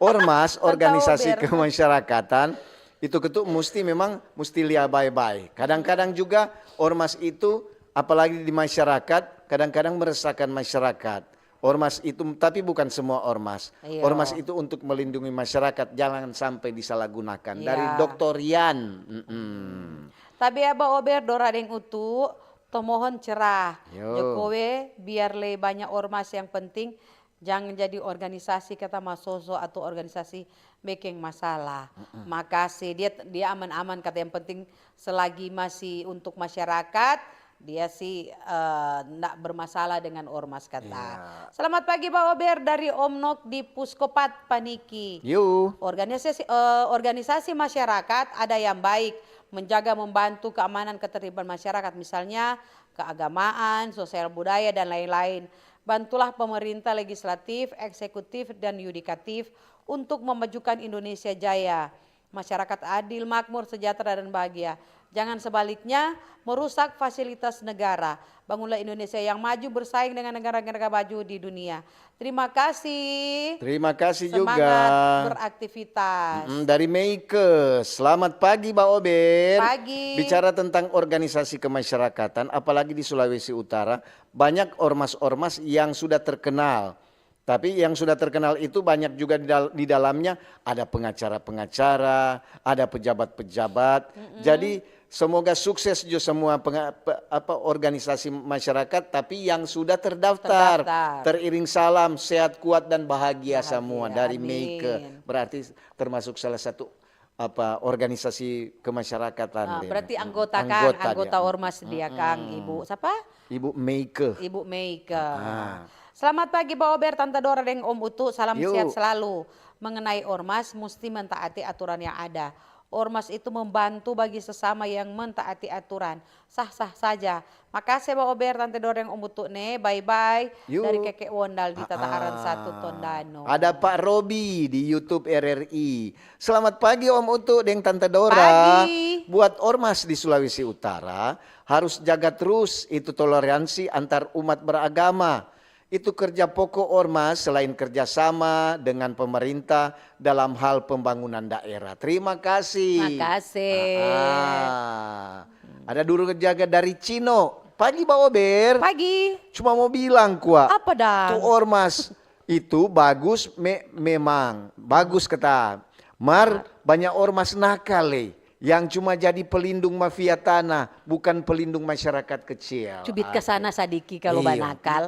ormas, organisasi kemasyarakatan, itu ketu musti memang musti lia bae-bae. Kadang-kadang juga ormas itu, apalagi di masyarakat, kadang-kadang meresahkan masyarakat. Ormas itu, tapi bukan semua ormas. Iyo. Ormas itu untuk melindungi masyarakat, jangan sampai disalahgunakan. Iyo. Dari Doktor Rian. Mm-mm. Tapi ya Ba Ober, Dora deng Utu, to mohon cerah. Yo. Jokowi, biar lei banya ormas, yang penting jang jadi organisasi kata masoso atau organisasi bekeng masalah. Mm-mm. Makase, dia dia aman-aman kata, yang penting selagi masih untuk masyarakat, dia sih eh, ndak bermasalah dengan ormas kata. Iya. Selamat pagi Ba Ober dari Om Nok di Puskopat Paniki. Yo. Organisasi eh, organisasi masyarakat ada yang baik, menjaga membantu keamanan ketertiban masyarakat, misalnya keagamaan, sosial budaya dan lain-lain. Bantulah pemerintah legislatif, eksekutif dan yudikatif untuk memajukan Indonesia jaya. Masyarakat adil, makmur, sejahtera dan bahagia. Jangan sebaliknya merusak fasilitas negara. Bangunlah Indonesia yang maju bersaing dengan negara-negara maju di dunia. Terima kasih. Terima kasih juga. Semangat beraktivitas. Mm, dari Meike, selamat pagi Ba Ober. Pagi. Bicara tentang organisasi kemasyarakatan, apalagi di Sulawesi Utara, banyak ormas-ormas yang sudah terkenal. Tapi yang sudah terkenal itu banyak juga di, dal di dalamnya ada pengacara-pengacara, ada pejabat-pejabat. Mm -mm. Jadi semoga sukses jo semua apa organisasi masyarakat, tapi yang sudah terdaftar. Terdaftar. Teriring salam, sehat, kuat dan bahagia, bahagia semua dari Meike. Berarti termasuk salah satu apa organisasi kemasyarakatan. Ah, berarti anggota kan, anggota, anggota ormas dia Kang, Ibu siapa? Ibu Meike. Ibu Meike. Ah. Selamat pagi Ba Ober, Tante Dora deng Om Utu, salam sehat selalu. Mengenai ormas, musti mentaati aturan yang ada. Ormas itu membantu bagi sesama yang mentaati aturan. Sah-sah saja. Makase Ba Ober, Tante Dora deng Om Utu ne. Bye-bye. Dari Keke Wondal di Tataharan satu Tondano. Ada Pak Robi di YouTube R R I. Selamat pagi Om Utu deng Tante Dora. Pagi. Buat ormas di Sulawesi Utara, harus jaga terus itu toleransi antar umat beragama. Itu kerja pokok ormas selain kerjasama dengan pemerintah dalam hal pembangunan daerah. Terima kasih. Makasih. Ah. Ada duru jaga dari Cino. Pagi, Ba Ober. Pagi. Cuma mau bilang, Kua. Apa, Dang? Tu ormas itu bagus, me- memang bagus kata. Mar, banyak ormas nakal, lei, yang cuma jadi pelindung mafia tanah, bukan pelindung masyarakat kecil. Cubit ke sana sadiki kalau Iya. banakal.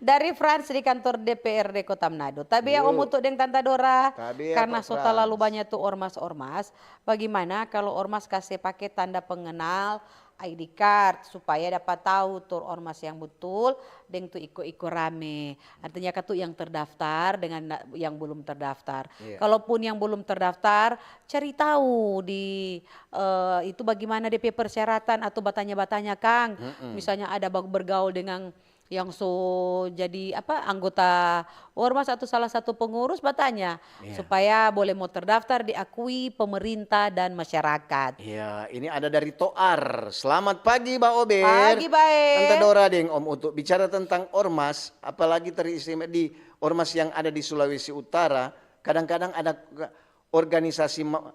Dari Frans di kantor D P R D Kota Manado. Tabea Om Utu deng Tanta Dora. Tabea, Karena Pak so talalu Frans. Banyak tu ormas-ormas. Bagaimana kalau ormas kase pake tanda pengenal, I D card, supaya dapa tahu tu ormas yang betul deng tu iko-iko rame. Artinya katu yang terdaftar dengan na- yang belum terdaftar. Iya. Kalaupun yang belum terdaftar, cari tahu di eh, itu bagaimana depe persyaratan atau batanya-batanya, Kang. Misalnya ada bag- bergaul dengan yang so jadi apa, anggota ormas atau salah satu pengurus, batanya Iya. supaya boleh mau terdaftar, diakui pemerintah dan masyarakat. Ya, ini ada dari Toar. Selamat pagi, Ba Ober. Pagi, Bae. Tanta Dora deng Om Utu. Bicara tentang ormas, apalagi teristimewa di ormas yang ada di Sulawesi Utara, kadang-kadang ada ke- organisasi ma-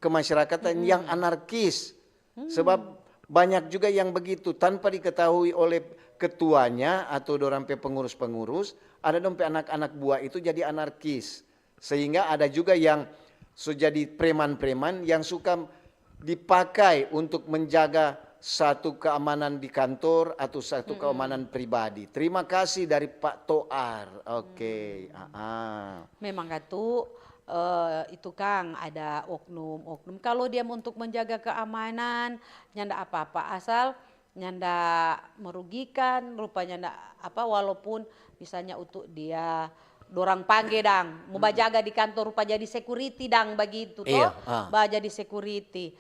kemasyarakatan yang anarkis. Sebab banyak juga yang begitu, tanpa diketahui oleh ketuanya atau dorang pe pengurus-pengurus, ada dong pe anak-anak buah itu jadi anarkis. Sehingga ada juga yang so jadi preman-preman yang suka dipakai untuk menjaga satu keamanan di kantor atau satu keamanan pribadi. Terima kasih dari Pak Toar. Oke. Ah, ah. Memang katu eh, itu, Kang, ada oknum-oknum. Kalau dia untuk menjaga keamanan, nyanda apa-apa, asal nyanda merugikan, rupa nyanda apa, walaupun misalnya untuk dia dorang pangge, dang, mau bajaga di kantor, rupa jadi security, dang, bagitu to. Iya, ah. Ba jadi security.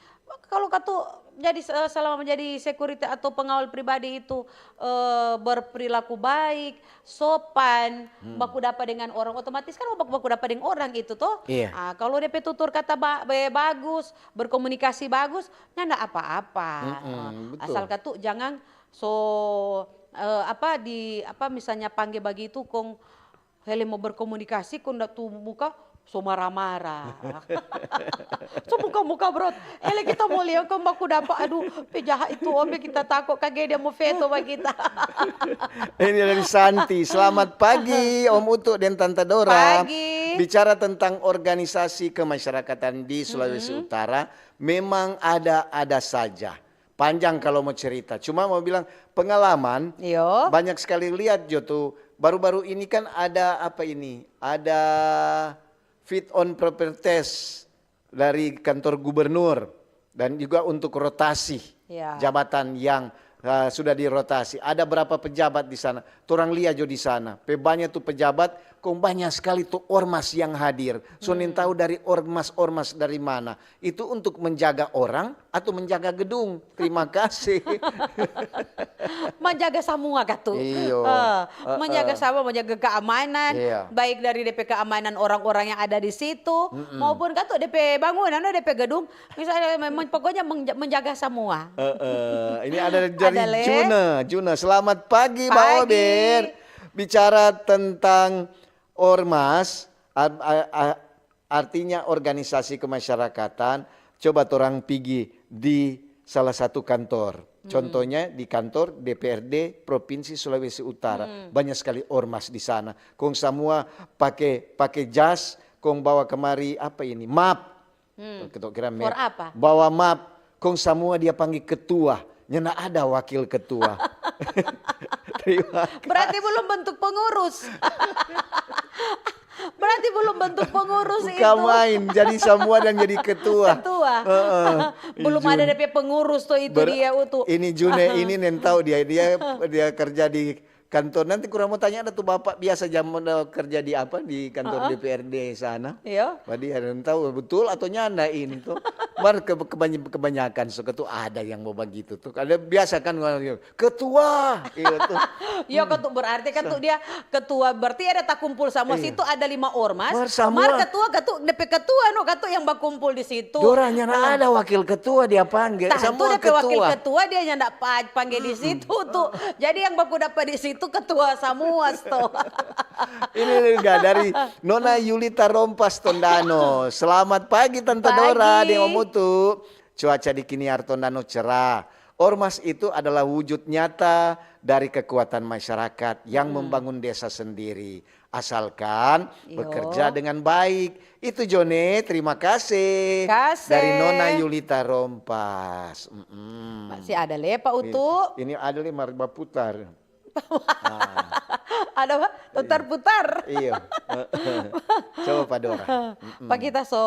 Kalau katu jadi se- selama menjadi security atau pengawal pribadi itu eh, berperilaku baik, sopan, baku dapa dengan orang, otomatis kan baku, baku dapa dengan orang itu to. Iya. Ah, kalau depe tutur kata ba- be- bagus, berkomunikasi bagus, nyanda apa-apa. Mm-mm, Eh, betul. Asal katu jangan so eh, apa di apa misalnya pangge bagitu kong hele mo berkomunikasi kong da tu muka so marah-marah. So muka-muka brot. Hele kita mo lia kong baku dapa, aduh, pe jaha itu ombe kita tako kage dia mo feto ba kita. Ini dari Santi. Selamat pagi, Om Utu dan Tante Dora. Pagi. Bicara tentang organisasi kemasyarakatan di Sulawesi Utara, memang ada-ada saja. Panjang kalau mau cerita. Cuma mau bilang pengalaman, Iyo. Banyak sekali lihat jo tu. Baru-baru ini kan ada apa ini? Ada fit on proper test dari kantor gubernur dan juga untuk rotasi Ya. jabatan yang uh, sudah dirotasi. Ada berapa pejabat di sana? Torang lia jo di sana. Pe banyak tu pejabat, kong banyak sekali tu ormas yang hadir. So nintau dari ormas-ormas dari mana. Itu untuk menjaga orang atau menjaga gedung. Terima kasih. Menjaga samua katu. Iyo. Eh, Heeh. Menjaga samua, menjaga keamanan, Iya. Baik dari depe keamanan orang-orang yang ada di situ maupun katu depe bangunan, depe gedung, misalnya memang pokoknya menja- menjaga samua. Eh, eh, ini ada dari Ada, Le. Juna. Juna, selamat pagi, Ba Pagi. Ober. Bicara tentang ormas, ar- ar- ar- artinya organisasi kemasyarakatan, coba torang pigi di salah satu kantor. Contohnya di kantor D P R D Provinsi Sulawesi Utara. Banyak sekali ormas di sana. Kong samua pake pake jas, kong bawa kemari apa ini? Map. Kira-kira For apa? Bawa map. Kong samua dia pangge ketua. Nyanda ada wakil ketua. Terima kasih. Berarti belum bentuk pengurus. Berarti belum bentuk pengurus Bukan itu. Main, jadi samua dan jadi ketua. Ketua. Heeh. Belum Jun- ada depe pengurus tuh itu Ber- dia utuh. Ini June ini nentau dia dia dia kerja di kantor. Nanti kurang mau tanya ada tuh bapak biasa jam eh, kerja di apa di kantor D P R D sana. Iya. Jadi ada nentau betul atau nyanda ini tuh. Mar ke-, kebany-, kebanyakan so ketua ada yang mau bagitu tuh. Ada biasa kan orang bilang, "Ketua," gitu tuh. Iya, ketua berarti kan tuh dia ketua, berarti ada takumpul sama situ ada lima ormas. Mar samua. Mar ketua, ketua, depe ketua no, ketua yang bakumpul di situ. Dorang nyanda ada wakil ketua dia pangge, tah, samua itu depe wakil ketua. Ketua dia nyanda pa-, pangge di situ tuh. Jadi yang baku dapa di situ ketua samua, sto. Ini juga dari Nona Yulita Rompas Tondano. Selamat pagi, Tante Dora, pagi. Deng Om Utu. Cuaca di Kiniar Tondano cerah. Ormas itu adalah wujud nyata dari kekuatan masyarakat yang membangun desa sendiri. Asalkan bekerja dengan baik. Itu jo ne, terima kasih. Kasih. Dari Nona Yulita Rompas. Mm-mm. Masih ada le, Pak Utu? Ini, ini ada le, mar baputar. Ah. Ada apa? Putar-putar. Iya. Coba, Pa Dora. Mm-mm. Pa kita so,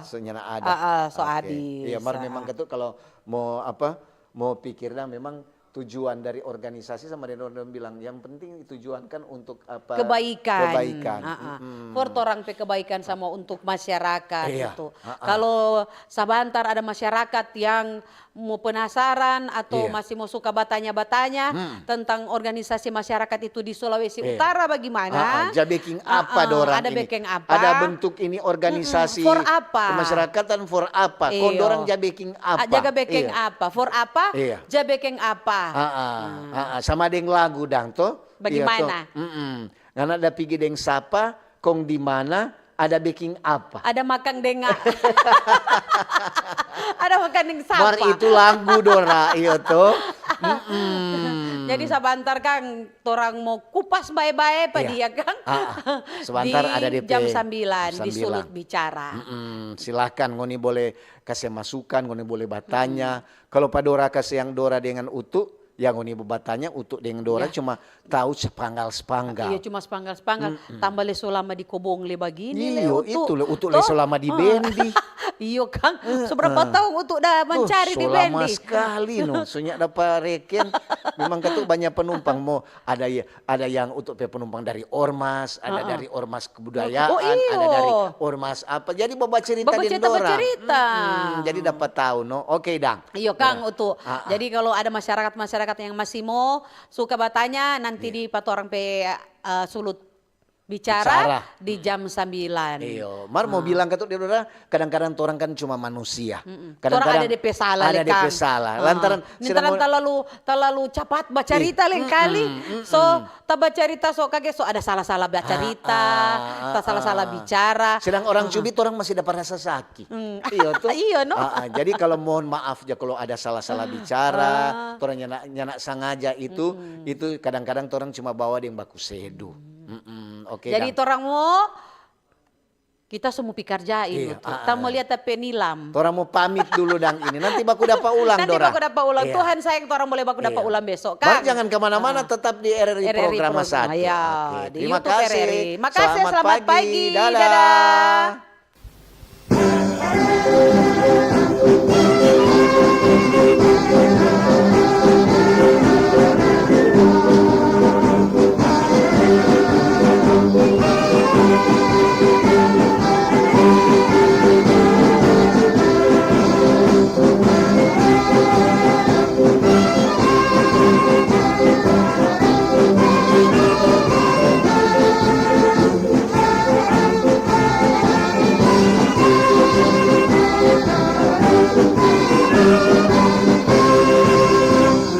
so nyanda ada. Ah, ah, so adis. Iya, mar memang ketu kalau mau apa, mau pikir dang memang tujuan dari organisasi sama dengan orang bilang, yang penting tujuan kan untuk apa? Kebaikan. Kebaikan. Ah, ah. Mm-mm. For torang pe kebaikan sama untuk masyarakat gitu. Ah, ah. Kalau sabantar ada masyarakat yang mo penasaran atau masih mo suka batanya-batanya tentang organisasi masyarakat itu di Sulawesi Utara bagimana? Ah, ah, ja beking apa dorang ini? Ada beking apa? Ada bentuk ini organisasi kemasyarakatan for apa? Kong dorang ja beking apa? Ah, jaga beking apa? For apa? Iya. Ja beking apa? Ah, ah, ah, ah. Sama deng lagu dang to? Bagimana? Iya to. Mm-mm. Ngana da pigi deng sapa, kong di mana, ada beking apa? Ada makang deng a-, ada makang deng sapa? Mar itu lagu, Dora, iyo to. Mm-mm. Jadi sabantar kang, torang mo kupas bae-bae pa dia kang. Ah, ah. Sabantar ada depe jam sambilan di Sulut Bicara. Mm-mm. Silahkan, ngoni boleh kase masukan, ngoni boleh batanya. Kalo pa Dora kase yang Dora dengan Utu, yang ngoni batanya Utu deng Dora cuma tau spanggal-spanggal. Iya, cuma spanggal-spanggal. Tambah le so lama di kobong le bagini le Utu. Iyo, itu le, Utu le so lama di bendi. Iyo kang, so berapa taong Utu da mancari di bendi? So lama skali no, so nyanda dapa reken. Memang ketu banya penumpang mo, ada ya, ada yang Utu pe penumpang dari ormas, ada dari ormas kebudayaan, ada dari ormas apa. Jadi babacerita deng dorang. Babacerita. Mm-mm, jadi dapa tau no. Oke dang. Iyo kang Utu. Ah, ah. Jadi kalo ada masyarakat-masyarakat yang masih mo suka batanya, nanti di pa torang pe, eh, Sulut Bicara di jam sambilan. Iyo, mar mo bilang ketu deng dorang, kadang-kadang torang kan cuma manusia. Kadang-kadang ada depe salah le kang. Lantaran talalu, talalu capat bacarita lengkali. So, tabacarita so kage so ada salah-salah bacarita, ta salah-salah bicara. Sedang orang cubit, orang masih dapa rasa saki. Iyo to? Iyo no. Ah, ah. Jadi kalo mohon maaf ja kalo ada salah-salah bicara, torang nyanda, nyanda sangaja itu, itu kadang-kadang torang cuma bawa deng baku sedu. Mm-mm, oke. Jadi torang mo, kita so mo pi karja ini. Iya, ah, ah. Torang mo lia ta pe nilam. Torang mo pamit dulu dang ini. Nanti baku dapa ulang, Dora. Nanti baku dapa ulang. Iya. Tuhan sayang torang boleh baku dapa ulang besok, kang. Jangan kemana-mana, tetap di R R I Programa Satu. Iya, di YouTube R R I. Oke, terima kasih. Makasih, selamat pagi. Dadah.